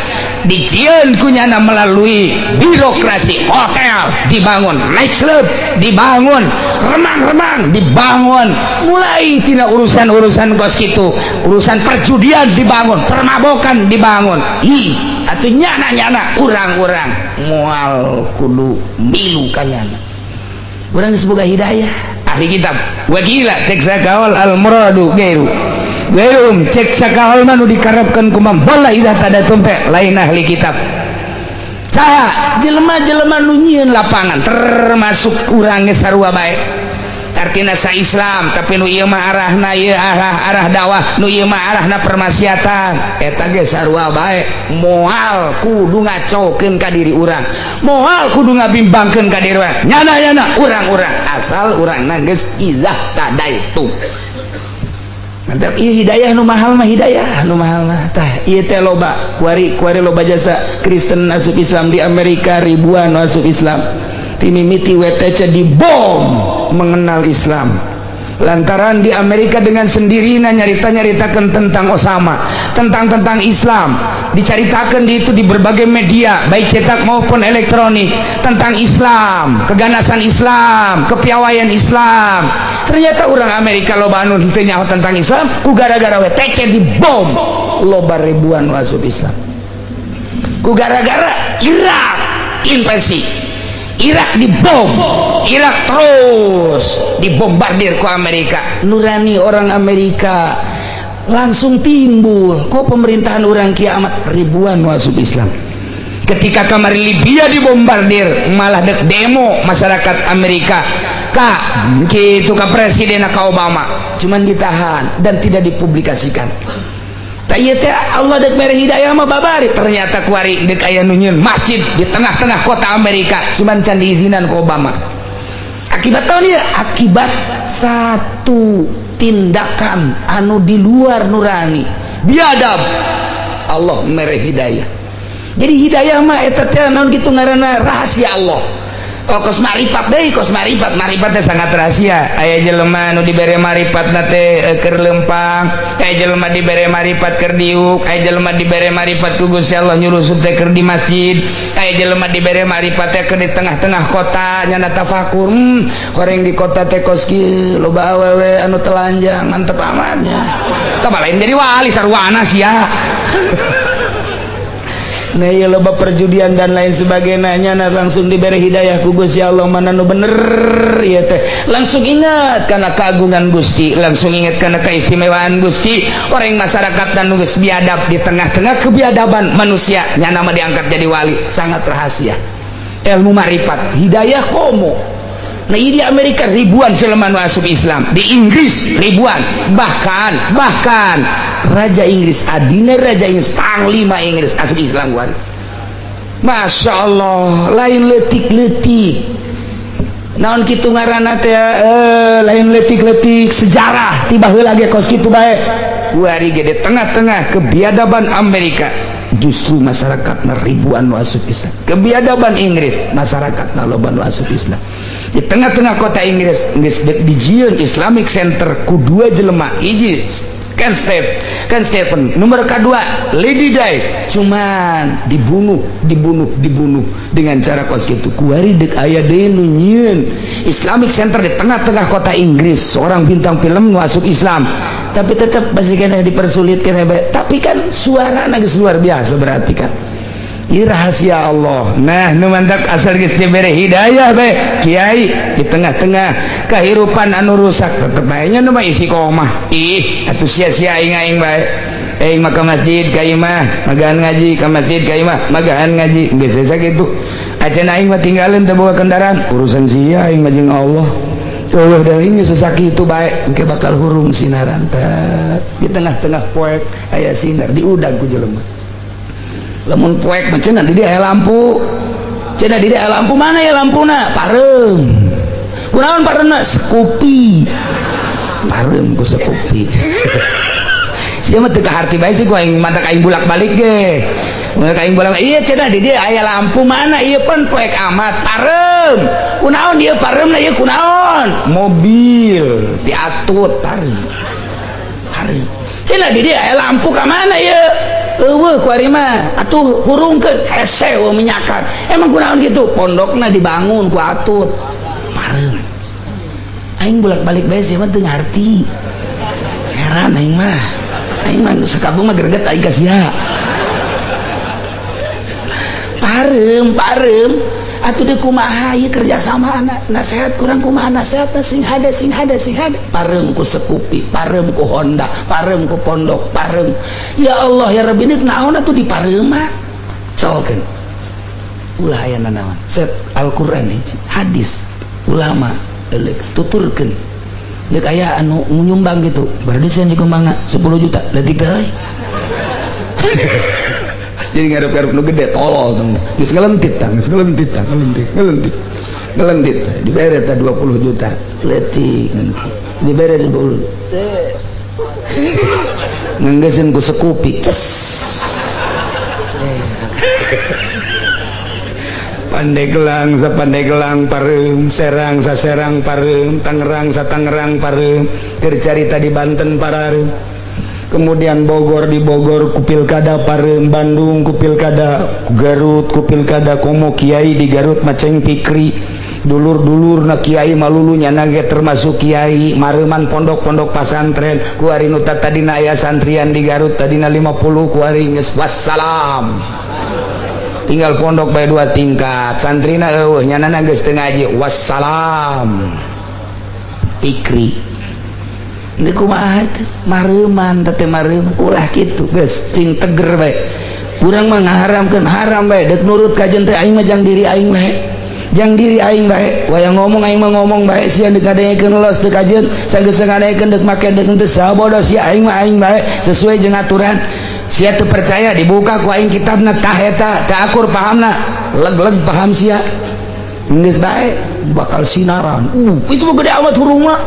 Dijieun ku nyana melalui birokrasi, hotel dibangun, nightclub dibangun, remang-remang dibangun, mulai tina urusan-urusan kos gitu, urusan perjudian dibangun, permabokan dibangun. Ih, atuh nyana-nyana urang-urang moal kudu milu kanyana. Urang geus boga hidayah. Ahli kitab wakila cek sakaol al muradu gairu gairum, cek sakaol mah nu dikarepkeun ku man dhalla idza tada tumpe lain ahli kitab. Saha? Jelema-jelema nu nyieun lapangan, termasuk urang ge sarua bae. Artina sa Islam, tapi nu ieu mah arahna ieu arah arah dakwah, nu ieu mah arahna permaksiatan, eta ge sarua bae. Moal kudu ngacokeun ka diri urang, moal kudu ngabimbangkeun ka diri urang, nyana-nyana urang-urang, asal urang geus iza tadaitu. Mantap, ieu hidayah nu mahal mah, hidayah nu mahal mah. Tah, ieu teh loba kuari kuari, loba jasa Kristen asup Islam di Amerika, ribuan asup Islam ti mimiti WTC dibom mengenal Islam, lantaran di Amerika dengan sendirinya nyarita-nyaritakan tentang Osama, tentang tentang Islam, diceritakan di itu di berbagai media, baik cetak maupun elektronik, tentang Islam, keganasan Islam, kepiawaian Islam. Ternyata orang Amerika loba anu henteu nyaho tentang Islam, ku gara-gara WTC dibom loba ribuan masuk Islam. Ku gara-gara Irak invasi Irak, dibom Irak, terus dibombardir ku Amerika, nurani orang Amerika langsung timbul, kok pemerintahan orang kiamat, ribuan masuk Islam. Ketika kamari Libya dibombardir, malah dek demo masyarakat Amerika ka gitu ka presiden, ka Obama, cuman ditahan dan tidak dipublikasikan. Teh Allah dek mere hidayah mah babari. Ternyata kuari dek aya nu nyieun masjid di tengah-tengah kota Amerika, cuman can diizinan ku Obama. Akibat tahun ya, akibat satu tindakan anu di luar nurani biadab, Allah mere hidayah. Jadi hidayah mah eta teh naon kitu ngaranna, rahasia Allah. Oh, kos marifat deui, kos marifat, marifat teh sangat rahasia. Aya jelema nu dibere marifat na teh keur lempang, aya jelema dibere marifat keur diuk, aya jelema dibere marifat ku Gusti Allah nyurusup teh keur di masjid, aya jelema dibere marifat teh keur di tengah-tengah kota nyana tafakur, horeng di kota teh kos kieu, loba awewe anu telanjang, mantep amatnya. Tah, lain jadi wali, sarwana sia. Nah, iya, loba perjudian dan lain sebagainya, nah, langsung diberi hidayah ku Gusti Allah mana nu bener ya teh. Langsung ingat karena keagungan Gusti, langsung ingat karena keistimewaan Gusti. Orang masyarakat dan geus biadab, di tengah-tengah kebiadaban manusia nyana mah diangkat jadi wali. Sangat rahasia ilmu marifat hidayah komo. Nah, di Amerika ribuan jelema nu asup Islam, di Inggris ribuan, bahkan bahkan Raja Inggris, adina Raja Inggris, Panglima Inggris asup Islam kuari. Masya Allah, lain letik-letik. Naon kitu ngaranna teh, lain letik-letik sejarah tiba heula ge kos kitu bae. Kuari ge di tengah-tengah kebiadaban Amerika justru masyarakat ribuan nu asup Islam. Kebiadaban Inggris, masyarakat loba nu asup Islam. Di tengah-tengah kota Inggris geus dijieun Islamic Center ku dua jelema, hiji Ken Step Ken Stephen, nomor kedua Lady Di, cuman dibunuh dibunuh dibunuh dengan cara kos gitu. Kuari dek aya deui nu nyieun Islamic Center di tengah-tengah kota Inggris, seorang bintang film nu asup Islam, tapi tetap masih kena dipersulit kena, tapi kan suara geus luar biasa, berarti kan ini rahasia Allah. Nah, nu mantak asal geus dibere hidayah bae kiai, di tengah-tengah kehidupan anu rusak tetep bae nya nu mah istiqomah. Ih, atuh sia-sia aing aing bae, aing mah ka masjid ka imah magahan ngaji, ka masjid ka imah magahan ngaji, geus sakitu. Acan aing mah tinggalin teu boga kendaraan, urusan sia, aing mah jeung Allah. Allah dah. Ini sakitu bae engke bakal hurung sinaran teh di tengah-tengah poek aya sinar diudag ku jelema. Lamun poek mah cenah di dia aya lampu, cenah di dia aya lampu, mana ya lampuna? Pareum. Kunaon pareumna? Scoopy. Pareum ku Scoopy. Sia mah teu kaharti bae sih ku aing, mantak aing bulak-balik ge. Mun aing bolak, iya, cenah di dia aya lampu, mana ieu? Pan poek amat. Pareum. Kunaon ieu pareumna ieu? Kunaon? Mobil diatut pareum. Pareum. Cenah di dia aya lampu, ka mana ieu? Eueuh ku ari mah atuh hurungkeun hese eueuh minyakan. Emang kunaon gitu? Pondokna dibangun ku Atut. Pareum. Aing bolak-balik bae sih mah teu ngarti. Heran aing mah. Aing mah sakampung mah greget aing ka sia. Pareum, pareum. Atuh deuk kumaha ieu kerjasama anak nasehat kurang kumaha nasehat sing hade, sing hade, sing hade. Pareum ku Scoopy, pareum ku Honda, pareum ku pondok, pareum. Ya Allah ya Rabbi, deuk naon atuh di pareum mah? Colkeun. Ulah aya nanaon. Set Al-Qur'an hiji, hadis ulama euleuk tuturkeun. Deuk aya anu nyumbang gitu. Berarti sia nyumbangna 10 juta, leutik teh euy. Jadi ngarep-ngarep nu gede tolol tong. Geus ngelentit tah, geus ngelentit tah, ngelentit, ngelentit. Ngelentit. Dibere tah 20 juta. Leutik. Dibere 20. Ngenggeseun ku Scoopy. Ces. Pandeglang sa Pandeglang pareum, Serang sa Serang pareum, Tangerang sa Tangerang pareum, keur carita di Banten parareum. Kemudian Bogor, di Bogor ku pilkada pareum, Bandung ku pilkada, ku Garut ku pilkada. Komo kiai di Garut Maceng Pikri, dulur-dulur na kiai malulu nyana ge termasuk kiai, mareuman pondok-pondok pasantren. Ku ari nu tadina aya santrian di Garut tadina 50, ku ari geus wassalam, tinggal pondok bae dua tingkat, santrina eueuh, nyanana geus teu ngaji, wassalam. Pikri. Ini kumaha teh? Mareuman teh mareuman ulah kitu geus cing teger bae. Urang mah ngaharamkeun haram bae, deuk nurut kajen teh aing mah jang diri aing bae. Jang diri aing bae, wayang ngomong aing mah ngomong bae, sia deuk ngadengekeun los teu kajen, sageus ngadengekeun deuk make deuk henteu sabodo sia, aing mah aing bae sesuai jeung aturan. Sia teu percaya dibuka ku aing kitabna tah eta, teu akur pahamna, leg-leg paham sia. Geus bae bakal sinaran. Itu mah gede amat hurung mah.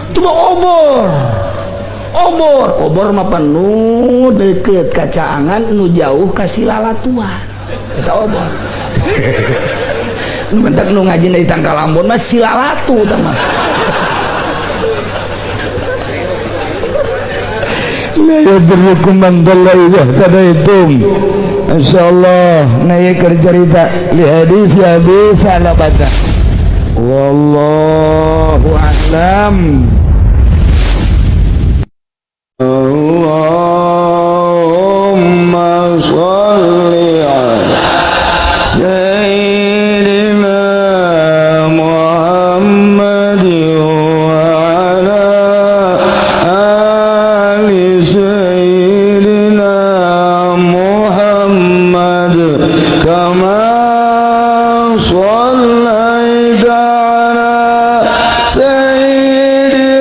Itu mah obor. Obor, obor mah penuh deket kacaangan nu jauh ka silalatuan. Eta obor. Nu bentak nu ngaji dari Tangkal Ambon mah silalatu tah mah. La yadurrukum man dhalla idza ihtadaitum. Insyaallah na ieu keur carita li hadis Abi Salabata. Wallahu a'lam. Allahumma shalli ala sayyidina Muhammad wa ala ali sayyidina Muhammad kama shallaita ala sayyidina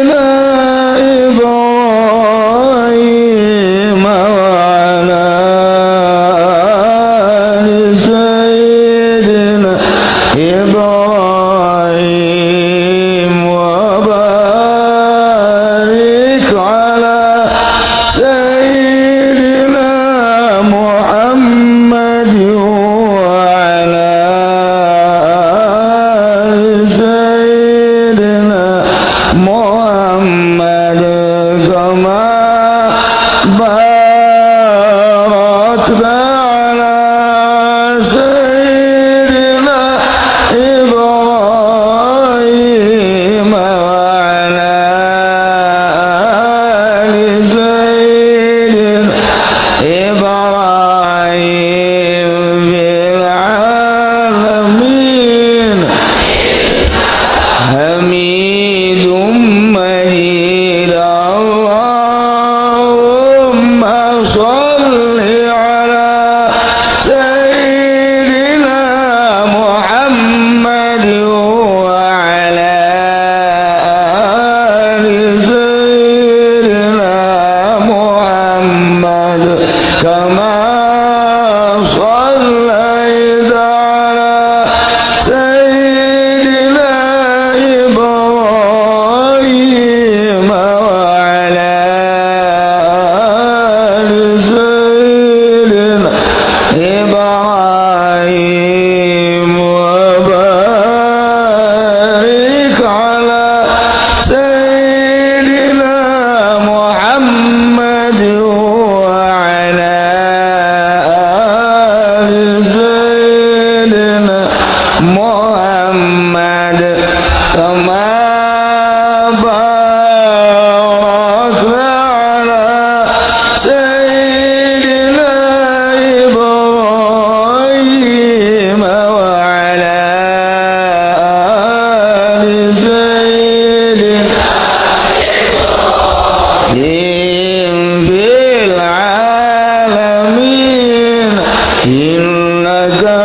Rabbaka.